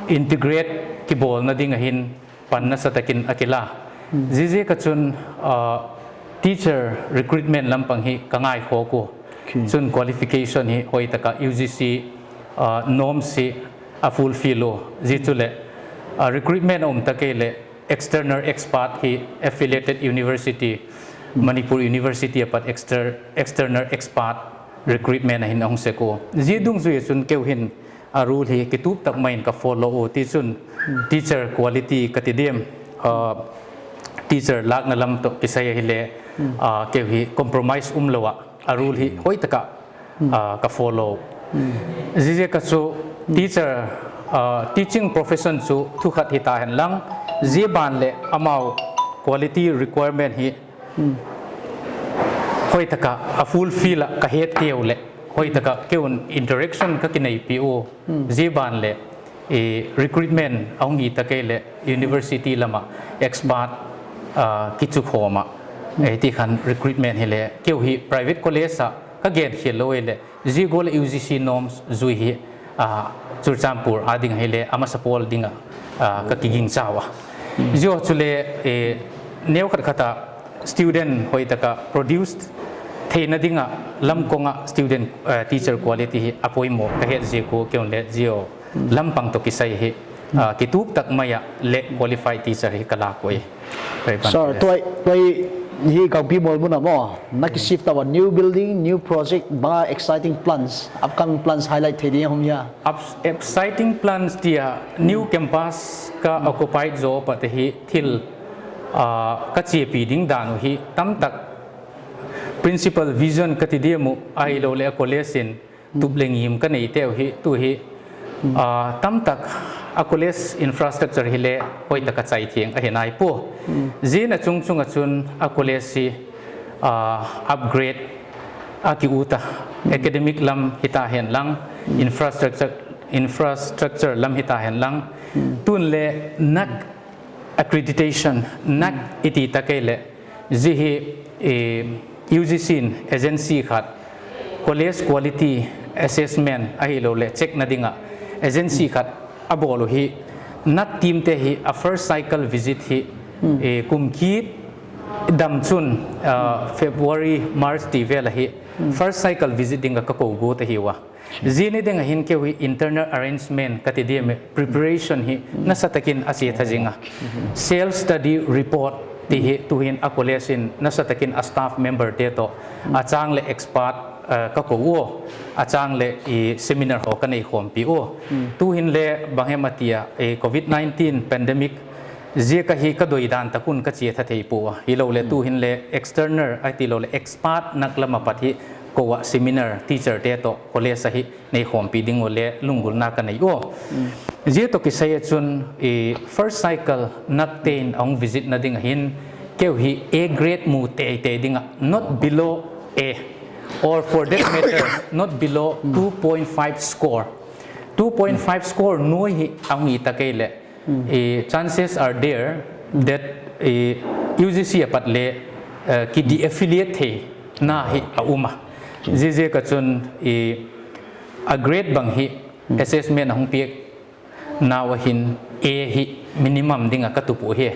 integrate kibawlna ding a hin pan nasatakin a kila. Hmm. Ziaziak a chun, uh, teacher recruitment lampang hi ka ngaikhawk uh. Okay. Chun qualification hi hoihtaka U G C, uh, norms hi a fulfill uh. Zia chu leh, uh, recruitment a om ta kei leh external expert hi affiliated university, hmm, Manipur University apat exter-, external expert recruitment a hin a hong sek uh. Zia dungzui a chun kei uh hin a rule hi kituak tak mai in ka follow uh, tichun teacher quality ka ti diam, uh, teacher lakna lam toh kisai ahihleh, uh, keu hi compromise umlou a, a rule hi hoihtaka, uh, ka follow. Ziaziak a chu teacher, uh, teaching profession chu thukhat hita henlang, zia ban leh amau quality requirement hi hoihtaka a fulfill a ka het teu leh, hoihtaka keu in interaction ka kineipih uh. Zia ban leh, eh, recruitment a hong hi ta kei leh university lam a expert, ah, kichukhawm a, eh, ti khan recruitment hileh keu hi private college a ka gen khial lou leh, zia gual U G C norms zui hi, ah, Churachandpur a ding hileh a masa pawl ding a, ah, ka kigingcha ua. Zia chu leh, eh, neu khat khat a student hoihtaka produce theihna ding a lam kong a student, eh, teacher quality hi a poimoh ka het ziak uh, keu leh zia lampang toh kisai hi, ah, kituak tak mai a leh qualified teacher hi ka lak uh. Sir, tuai, tuai hi Kangpimol mun a maw, na ki shift a, new building, new project, bang exciting plans, upcoming plans highlight thei ding om hia? Up-, exciting plans tia, new campus ka occupy zo pat hi thil, ah, ka chiapi ding dan uh hi tamtak principal vision ka ti diam uh, ahihlouhleh a college in tup leh ngim ka neite uh hi, tu hi, ah, tamtak a college infrastructure hileh hoihtaka chai thiang ahi nai pua. Zia na chungchung a chun a college hi, ah, upgrade a ki ut a, academic lam hita henlang, infrastructure, infrastructure lam hita henlang, tun leh NAAC accreditation, NAAC i ti ta kei leh, zia hi, eh, U G C in agency khat, college quality assessment ahihlouhleh check na ding a agency khat a bawl uh hi, NAAC team te hi a first cycle visit hi, eh, kum kidam chun, ah, February, March ti vel a hi first cycle visit ding a ka kou got ahi ua. Zia ni ding a hin keu hi internal arrangement ka ti diam, preparation hi nasatakin a chiat a zing a. Self study report ti hi tuhin a college in nasatakin a staff member te toh a chang leh expert, eh, ka kou ua, a chang leh i seminar haw ka neikhawmpi ua. Tuhin leh bang hem a tia, eh, covid nineteen pandemic ziak a hi ka doidan tak un ka chiat a thei pua. Hilou leh tuhin leh external, ahihlouhleh expert NAAC lam apat hi kou a seminar teacher te toh college a hi neikhawmpi ding uh leh lunggulhna ka nei ua. Zia toh kisai a chun, eh, first cycle NAAC te in a hong visit na ding a hin, keu hi A grade mu teitei ding a, not below A, or for that matter, not below two point five score. Two point five score nuai hi a hong hi ta kei leh, eh, chances are there that, eh, U G C apat leh, eh, ki de-affiliate theihna hi a um a. Ziaziak a chun, eh, a grade bang hi assessment a hong piak na uah hin A hi minimum ding a ka tup uh hi.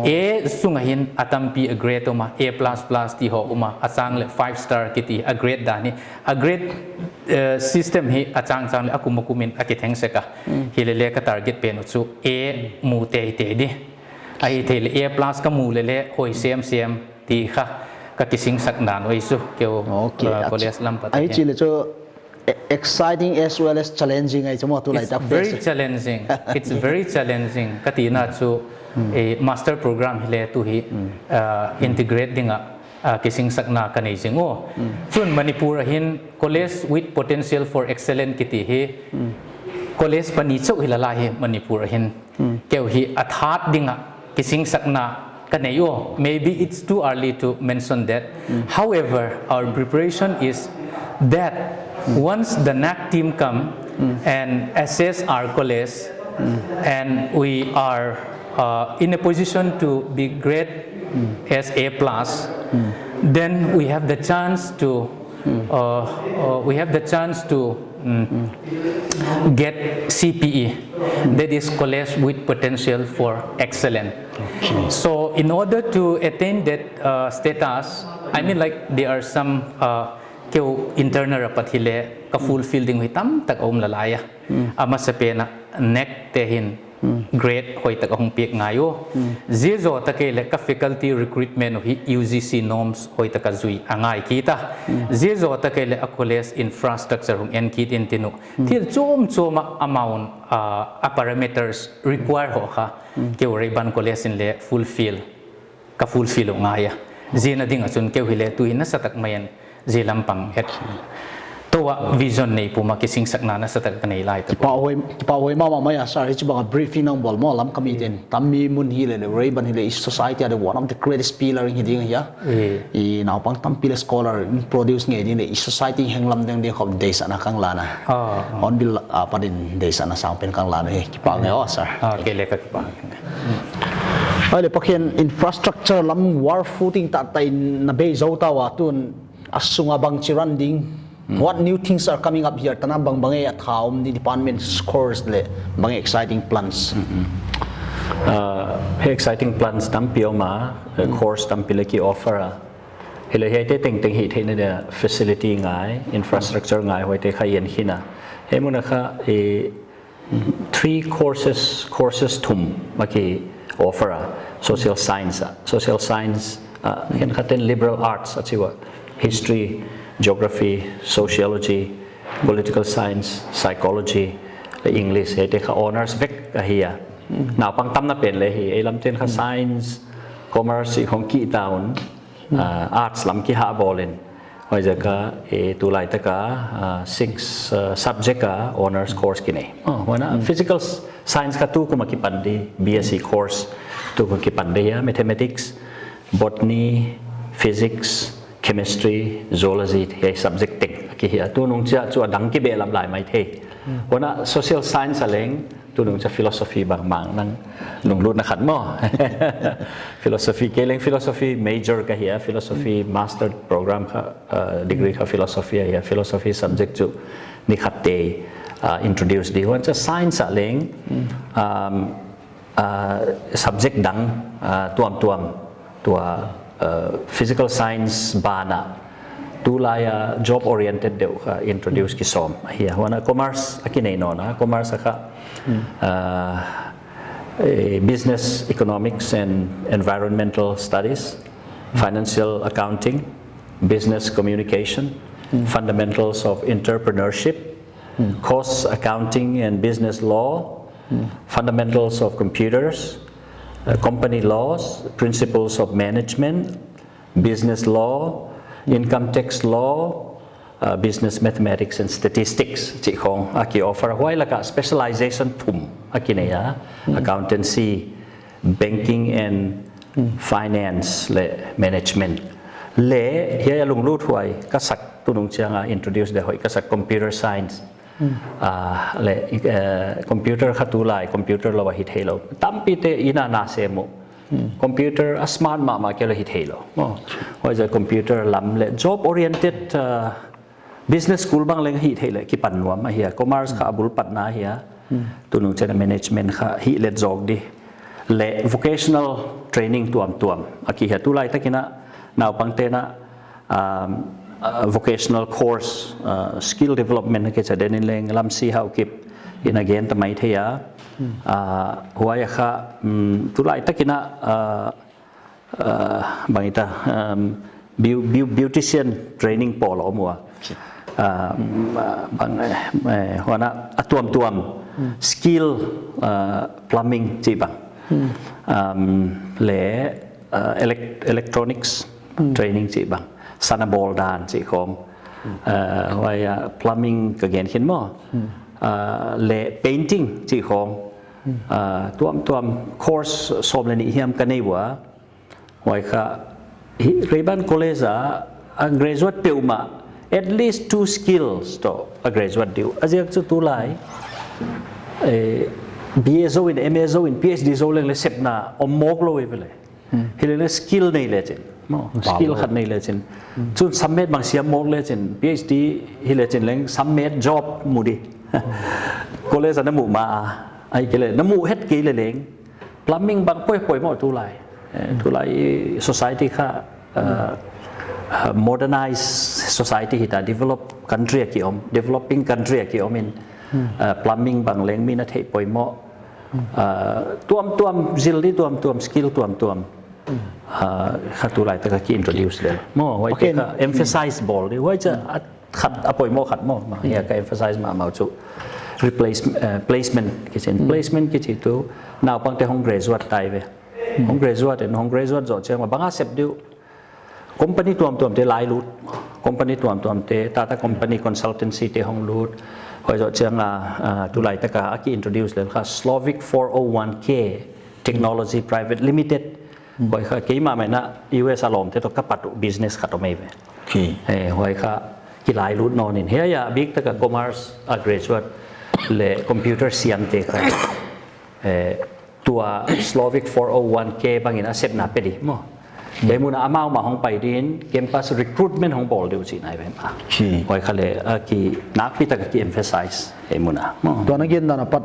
A sung a hin a tampi a grade um a, A plus plus ti haw um a, a chang leh five star kiti a grade dan hi. A grade, eh, system hi a chang chang leh a kum a kum in a kitheng sek a. Hileleh ka target pen uh chu A mu teitei di. Ahithei leh A plus ka mu leleh hoih semsem ti kha ka kisingsak dan uh ahi chu keu, eh, college lam pat a hi. Ahi chih leh chu e-, exciting as well as challenging ahi chu maw, tulai tak phase. It's very challenging. It's very challenging. Ka tina chu, eh, master program hileh tu hi, ah, integrate ding a, ah, kisingsakna ka nei zing uh. Chun Manipur a hin college with potential for excellence kiti hi, college pani chauh hi la lai hi Manipur a hin. Keu hi a thak ding a kisingsakna ka nei uh. Maybe it's too early to mention that. However, our preparation is that once the NAAC team come and assess our college, and we are, uh, in a position to be grade as A plus, then we have the chance to, uh, uh, we have the chance to get C P E, that is College with Potential for Excellence. So in order to attain that, uh, status, I mean, like, there are some, uh, keu internal apat hileh ka fulfill ding uh hi tamtak a um la lai a. A masapen a NAAC te hin grade hoihtak a hong piak ngai uh. Zia zoh tak ei leh ka faculty recruitment uh hi U G C norms hoihtak a zui a ngai kei ta. Zia zoh tak ei leh a college infrastructure hong en kei in tin uh. Thil chom chom a amount, ah, a parameters require hoih kha. Kei uh Rayburn College in leh fulfill ka fulfill uh ngai a. Zia na ding a chun kei uh hi leh tu hi nasatak mai in zia lampang et. Tua vision nei puma kisingsakna nasatak ka nei lai ta. Kipahhuai, kipahhuai mahmah mai a sir, hichibang a briefing nang bawl maw Lamka mite'n. Tam mi mun hi leh leh Rayburn hi leh i society a the one of the greatest pillar hi ding ahi a. Eh. I naupang tampi leh scholar in produce ngei ding leh i society heng lam ding ding khop deihsakna ka hon la a. Ah, ah. Hornbill apat in deihsakna sang pen ka hon la a hi. Kipahhuai aw sir. Ah, kei leh ka kipahhuai. Ai leh pakin infrastructure lam war footing ta ta in na bei zou ta ua tun a sunga bangchi run ding. What new things are coming up here? Tana bangbang e a thaum di department course leh bang exciting plans. Uh, hi exciting plans tampi om a, uh, course tampi leh ki offer a. Hi leh hiaite tengteng hih theihna dia facility ngai, infrastructure ngai, huaite kha i en khin a. Hi mun a kha, eh, three courses, courses thum a ki offer a, social science a. Social science, ah, khenkhat in liberal arts a chi ua. History, geography, sociology, political science, psychology, leh English, hiaite kha honors vek ahi a. Naupang tamna pen leh hi, ei lamte'n kha science, commerce, i khong ki ta un, ah, arts lam ki hah bawl in. Huaiziak a, eh, tulaitak a, ah, six, ah, subject a honors course ki nei. Oh, huan a physical s-, science kha tu kum a kipan di, B S c course tu kum kipan di a, mathematics, botany, physics, chemistry, zoology, hiai subject teng a ki hi a. Tunung chiah chu a dang ki behlap lai maithei. Huan a social science a leng, tunung chiah philosophy bangmah nang lunglutna khat maw. Philosophy, kei leng philosophy major ka hi a, philosophy master program kha, uh, degree kha philosophy ahi a, philosophy subject chu ni khat te, uh, introduce di. Huan chiah science a leng, um, uh, subject dang, uh, tuamtuam, tua, uh, physical science banah, tulai a job oriented deuh kha introduce ki sawm ahi a. Huan a commerce a ki nei nawn a, commerce a kha, uh, eh, business economics and environmental studies, financial accounting, business communication, fundamentals of entrepreneurship, cost accounting and business law, fundamentals of computers, uh, company laws, principles of management, business law, income tax law, uh, business mathematics and statistics chih khong a ki offer. Huai laka specialization thum a ki nei a, accountancy, banking and finance leh management. Leh hiai a lunglut huai ka sak tunung chiang a introduce di hoih ka sak computer science. Ah, leh, eh, computer kha tulai, computer lou a hithei lou. Tampi te ina na sem uh. Computer a smart mahmah kei leh hithei lou. Oh, huaiziak computer lam leh job oriented, ah, business school bang leng hithei leh kipan nuam ahi a. Commerce kha a bul patna ahi a. Tunung chiang a management kha hih let zawk di. Leh vocational training tuamtuam a ki hi a. Tulaitak in a naupangte'n a um, uh, vocational course, uh, skill development ke cha den in leng Lamsi Haokip in a gen ta maithei a. Uh, huai a kha, um, tulaitak in a, uh, uh, bang i ta, um, beau-, beau-, beautician training pawl om ua. Um, uh, bang, eh, eh, huan a, a tuamtuam skill, uh, plumbing chih bang. Um, leh, uh, elec-, electronics training chih bang. Sana bawl dan chih khong. Uh, huai a plumbing ka gen khin maw. Uh, leh painting chih khong. Uh, tuamtuam course sawm leh nih hiam ka nei ua. Huai kha hi Rayburn College a, a graduate peuhmah at least two skills toh a graduate di uh. A ziak chu tulai, eh, B A zou in, M A zou in, P H D zou leng leh sepna om mawk lou ei ve leh. Hi leh leh skill nei lechin. Maw, skill khat nei lechin. Chun submit bang siam mawk lechin, P H D hi lechin leng submit job mu di. College a na muh ma a, ahihkeileh na muh het kei leh leng. Plumbing bang poimoh tulai. Eh, tulai society kha, uh, uh, modernized society hita, developed country a ki om, developing country a ki om in, uh, plumbing bang leng mi na theih poimoh. Ah, tuamtuam zil di, tuamtuam skill, tuamtuam. Ah, kha tulaitak a ki introduce lel. Maw, huaite kha emphasize bawl di. Huai cha a khat a poimoh khat maw. Maw, hiai ka emphasize mahmah chu replace, eh, placement kichi. Placement kichi tu naupangte hong graduate ta ve. Hong graduate in, hong graduate zoh chiang a bang a sep di uh. Company tuamtuam te lai lut, company tuamtuam te, Tata Company consultancy te hong lut, huai zoh chiang a, ah, tulaitak a ki introduce lel kha Slovik four oh one K Technology Private Limited, huai kha keimah mai na U S a lawmte toh ka pat uh business khat om ei ve. Eh, huai kha ki lai lut nawn in. Hiai a biktak a commerce a graduate leh computer siamte kha. Eh, tua Slovik four oh one K bangin a sepna pe di maw. Hiai mun a amau mah hong pai din campus recruitment hong bawl di uh chihna ei ve maw. Huai kha leh, ah, ki nakpitak a ki emphasize hiai mun a maw. Tua na gen dan apat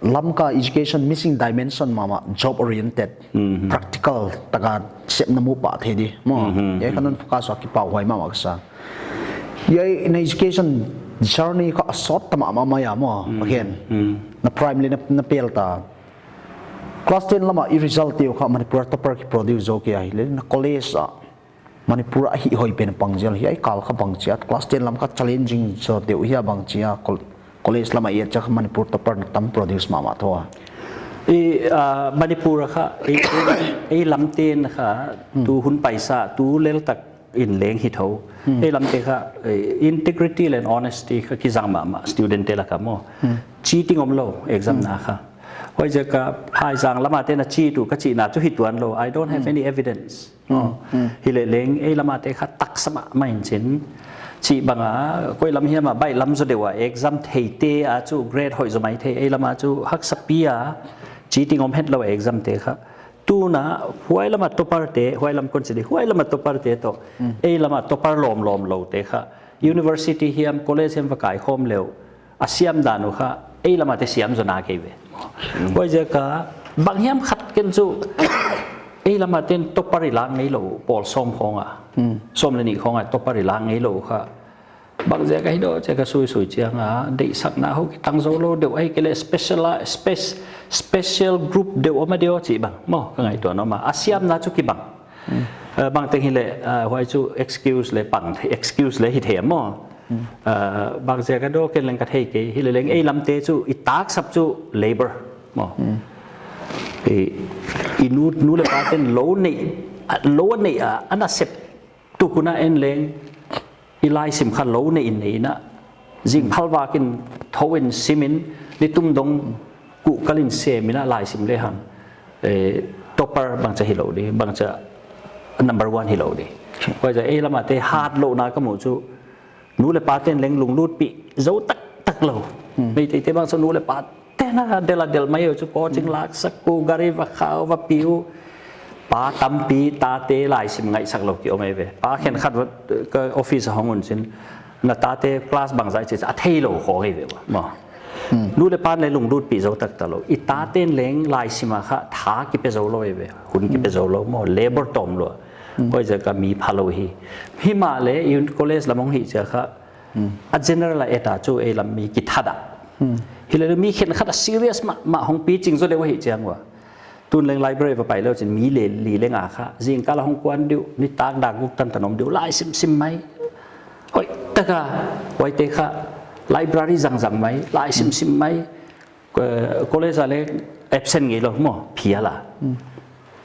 Lamka education missing dimension mahmah, job oriented, practical tak a sepna mu pah thei di maw. Hiai kha non focus a kipahhuai mahmah ka sa. Hiai na education journey kha a sawt ta mahmah mai a maw. Again, na primary na, na pel ta. Class ten lam a i result te uh kha Manipur a topper ki produce zou kei a, hileh na college a Manipur a hih hoih pen pang zel hiai kal kha bangchi a, class ten lam kha challenging zaw deuh hia bangchi a, col-, college lam a i et chiang kha Manipur topper na tam produce mahmah thou a. I, ah, Manipur a kha, i, i, i lamte'n kha, tu hun paisa, tu lel tak in leng hi thou. Ei lamte kha, eh, integrity leh honesty kha kizang mahmah student te lak a maw. Cheating omlou exam na kha. Huaiziak a phaizang lam a te'n a cheat uh ka chihna chu hi tuanlou. I don't have any evidence. Hileh leng ei lam a te kha taksa mahmah in chin. Chih bang a, koi lam hiam a baih lam zaw deuh a exam theite a chu grade hoih zaw mai thei. Ei lam a chu haksa pi a cheating om hetlou exam te kha. Tuna, huai lam a topper te, huai lam kon chi di, huai lam a topper te toh, ei lam a topper lawmlawm lou te kha, university hiam, college hiam va kaikhawm leh uh, a siam dan uh kha, ei lam a te siam zaw na kei ve. Huaiziak a, bang hiam khat ken chu, ei lam a te'n topper i lak ngeilou, pawl sawm khawng a, sawm leh nih khawng a topper i lak ngeilou kha, bangziak a hi di uh chia ka suisui chiang a, deihsakna hoih kitang zoulou deuh ahihkeileh special a, spec-, special group deuh om a di uh chih bang maw, ka ngaihtuah nuam a. A siamna chu kibang. Eh, bangteng hileh, eh, huai chu excuse leh pang thei, excuse leh hi thei maw. Eh, bangziak a di uh ken leng ka thei kei, hileh leng ei lamte chu i taksap chu labor maw. I, i nu, nu leh pa te'n lou nei, a, lou nei a, a nasep tuk un a en leng, i laisim kha lou nei in nei in a, zing phalvak in thou in sim in, nitum dong kuhkal in sem in a laisim lehang, eh, topper bangcha hilou di, bangcha number one hilou di. Huaiziak ei lam a te hat louhna ka mu chu, nu leh pa te'n leng lunglutpih zou taktak lou. Meiteite bang chu nu leh pa te'n a del a del mai uh chu coaching laksak uh, gari va khau va pi uh. Pa tampi tate laisim ngaihsak lou ki om ei ve. Pa khenkhat va ka office a hong un chin, na tate class bangzah i chih a theilou khawng ei ve ua maw. Nu leh pa'n leng lunglutpih zou taktak lou. I tate'n leng laisim a kha tha kipe zoulou ei ve. Hun kipe zoulou maw, labor tawm lou. Huaiziak a mi phalou hi. Himahleh i college lam hong hih chiang kha, a general a et a chu ei lam mi kithat a. Hileh mi khenkhat a serious mahmah hong pi ching zaw deuh ahih chiang ua, tun leng library va pai leu chin mi leh li leng a kha, zingkal a hong kuan di uh, nitak dak guk tantan om di uh, laisim sim mai. Hoihtak a, huaite kha, library zangzang mai, laisim sim mai. Eh, college a leng absent ngeilou maw, phial a.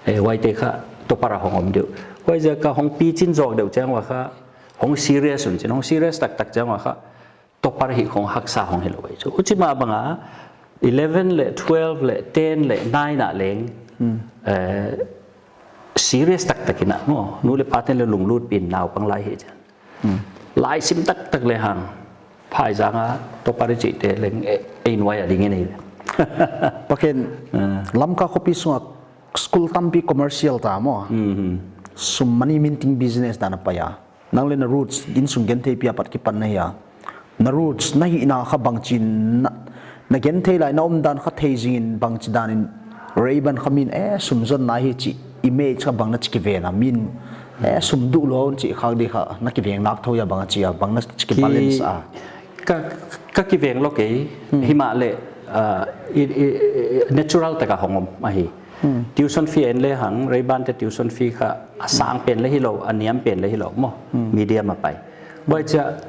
Eh, huaite kha, topper a hong om di uh. Huaiziak a hong pi chin zawk deuh chiang ua kha, hong serious un chin, hong serious taktak chiang ua kha, topper hih khawng haksa hong hilou ei chu. Huchi mah bang a, eleven leh twelve leh ten leh nine a leng, eh, serious taktak in a maw, nu leh pa te'n leng lunglutpih in naupang lai hi chiang. Laisim taktak lehang, phaizang a topper i chihte leng, eh, ei nuai a ding in ei. Pakin, Lamka khopi sung a school tampi commercial ta maw. Sum money minting business dan a pai a. Nang leh na roots, insung gentheipi apat kipan na hi a. Na roots, na hihna kha bangchin na, na genthei lai, na omdan kha thei zingin bangchidan in Rayburn kha min, eh, sum zonna hi chih image kha bang na chi kiven a, min, eh, sum duh lou chih khak di kha, na kiveng nak thou hia bang a chi a, bang na chi ki balance a. Ka, ka kiveng lou kei, himahleh, uh, i, i, i, natural taka hong om ahi. Tuition fee en le hang, Rayburn te tuition fee kha a sang pen le hilou, a niam pen le hilou maw. Medium a pai. Huai chia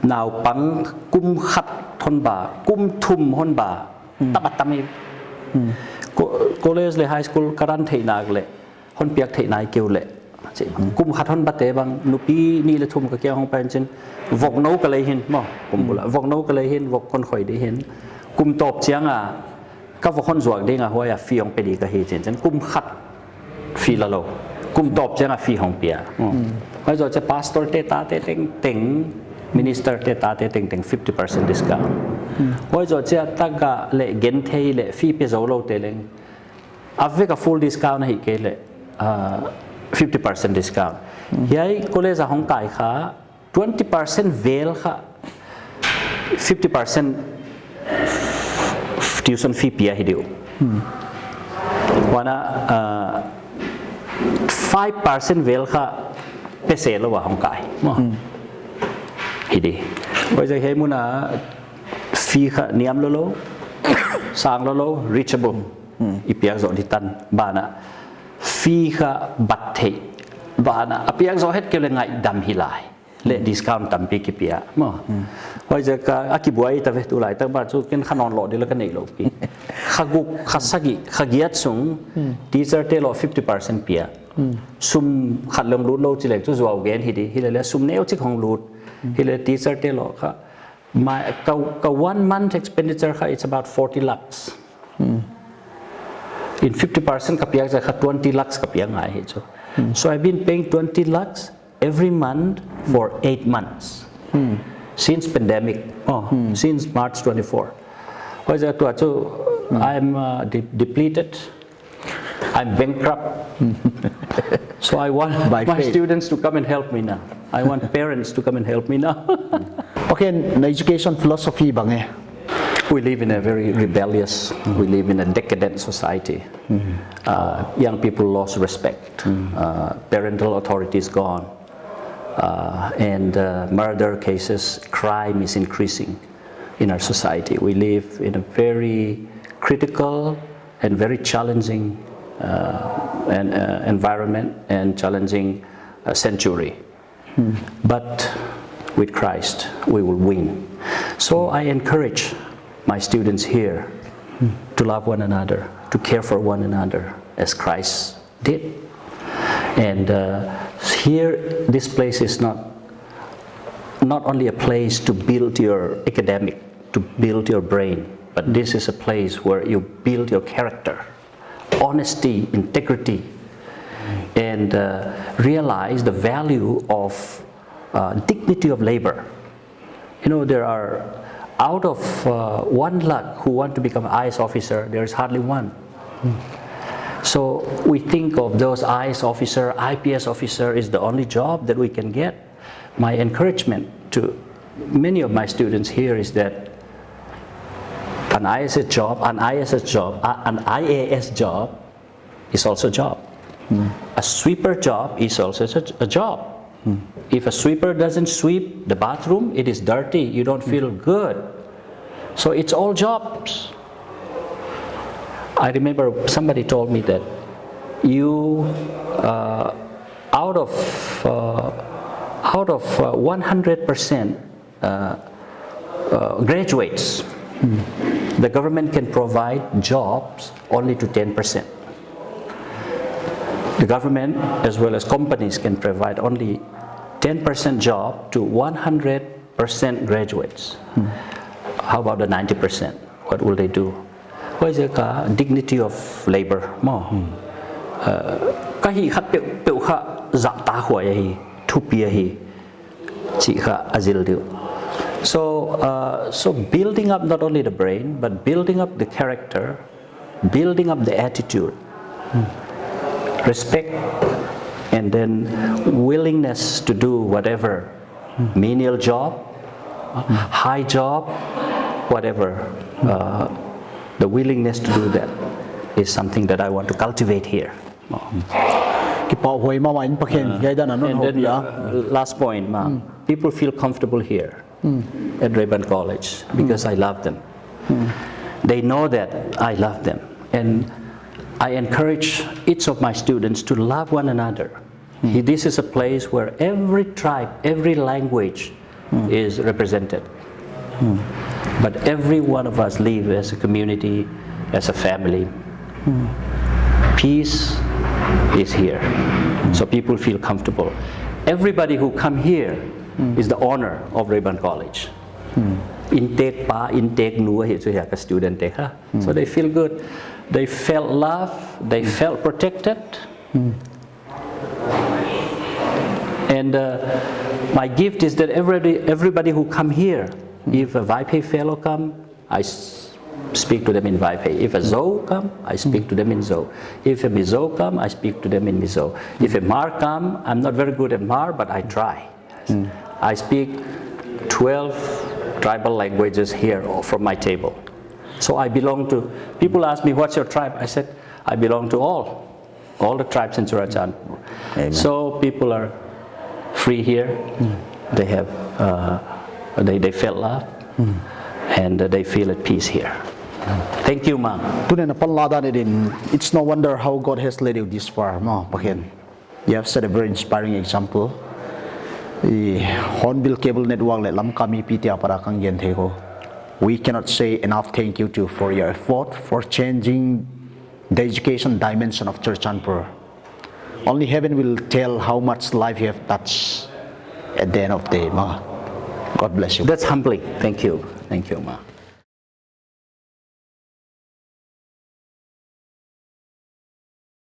naupang kum khat hon ba, kum thum hon ba, tam a tam i. Co-, college le high school ka run theih nak le, hon piak theih nai keu le. Kum khat hon bate bang, nupi nih le thum ka kiang hong pai chin, vok nou ka lei hin maw, kum bula. Vok nou ka lei hin, vok kon khoi di hin. Kum tawp chiang a, ka vok hon zuak ding a huai a fee hong pe di ka hi chin chin. Kum khat fee la lou. Kum tawp chiang a fee hong pia. Huai zoh chia pastor te tate tengteng, minister te tate tengteng fifty percent discount. Huai zoh chia taka le genthei le fee pe zou lou te leng. A vek a full discount ahi kei le, uh, fifty percent discount. Hiai college a hong kai kha, twenty percent vel kha, fifty percent tuition fee pia hi diu. Huan a, uh, five percent vel kha pe se lou a hong kai. Hi di. Huai zoh hiai mun a fee kha niam lou lou, sang lou lou, reachable. I piak zoh di tan, ban a fee kha bat theih, ban a a piak zoh het kei le ngaihdam hi lai. Le discount tampi kipia maw. Huai zoh ka, a kibuai ta ve tulai tak ba chu ken kha non lou di la ka nei lou pi. Kha guk, kha sagih, kha giat sung, teacher te lou fifty percent pia. Sum khat leng lut lou chi leng chu zuau gen hi di, hi le le sum neu chik hong lut. Hi le teacher te lou kha, my, ka, ka one month expenditure kha, it's about forty lakhs. In fifty percent ka piak zoh kha twenty lakhs ka piak ngai hi chu. So I've been paying twenty lakhs every month for eight months. Since pandemic, oh, since March twenty-four. Huai zoh tua chu, I'm, uh, de-, depleted. I'm bankrupt. So I want my students to come and help me now. I want parents to come and help me now. Okay, na education philosophy bang e? We live in a very rebellious, we live in a decadent society. Uh, young people lost respect. Uh, parental authority is gone. Uh, and, uh, murder cases, crime is increasing in our society. We live in a very critical and very challenging, uh, and, uh, environment and challenging, uh, century. But with Christ, we will win. So I encourage my students here to love one another, to care for one another as Christ did. And, uh, here, this place is not, not only a place to build your academic, to build your brain, but this is a place where you build your character, honesty, integrity, and, uh, realize the value of, uh, dignity of labor. You know, there are, out of, uh, one lakh who want to become I A S officer, there is hardly one. So we think of those I A S officer, I P S officer is the only job that we can get. My encouragement to many of my students here is that an I S job, an I S job, uh, an I A S job is also a job. A sweeper job is also a, a job. If a sweeper doesn't sweep the bathroom, it is dirty. You don't feel good. So it's all jobs. I remember somebody told me that you, uh, out of, uh, out of, uh, one hundred percent uh, uh, graduates, the government can provide jobs only to ten percent. The government as well as companies can provide only ten percent job to one hundred percent graduates. How about the ninety percent? What will they do? Huai zoh ka dignity of labor maw. Uh, ka hih khat peuhpeuh kha zahtak huai ahi, thupi ahi. Chih kha a zil diu. So, uh, so building up not only the brain, but building up the character, building up the attitude, respect, and then willingness to do whatever, menial job, high job, whatever. Uh, the willingness to do that is something that I want to cultivate here. Kipahhuai mahmah in, Pathian, uh, hiai dan a non and then, uh, last point, ma. People feel comfortable here at Rayburn College because I love them. They know that I love them. And I encourage each of my students to love one another. He, this is a place where every tribe, every language is represented. But every one of us live as a community, as a family. Peace is here. So people feel comfortable. Everybody who come here is the honor of Rayburn College. Intake pa, intake nu, hi chu hi ka student te ha. So they feel good. They felt love. They felt protected. And uh, my gift is that everybody, everybody who come here, if a Vaiphei fellow come, I s- speak to them in Vaiphei. If a Zou come, I speak to them in Zou. If a Mizo come, I speak to them in Mizo. If a Hmar come, I'm not very good at Hmar, but I try. I speak twelve tribal languages here from my table. So I belong to, people ask me, "What's your tribe?" I said, "I belong to all, all the tribes in Churachandpur." Amen. So people are free here. They have, uh, they, they felt love, and they feel at peace here. Thank you, Mang. Tuni'n a pan la dan i din, it's no wonder how God has led you this far, Mang, Pa Khen. You have set a very inspiring example. I Hornbill Cable Network leh Lamka mipite apan ka gen thei kha. We cannot say enough thank you to you for your effort for changing the education dimension of Churachandpur. Only heaven will tell how much life you have touched at the end of the day, Mang. God bless you. That's humbling. Thank you. Thank you, Mang.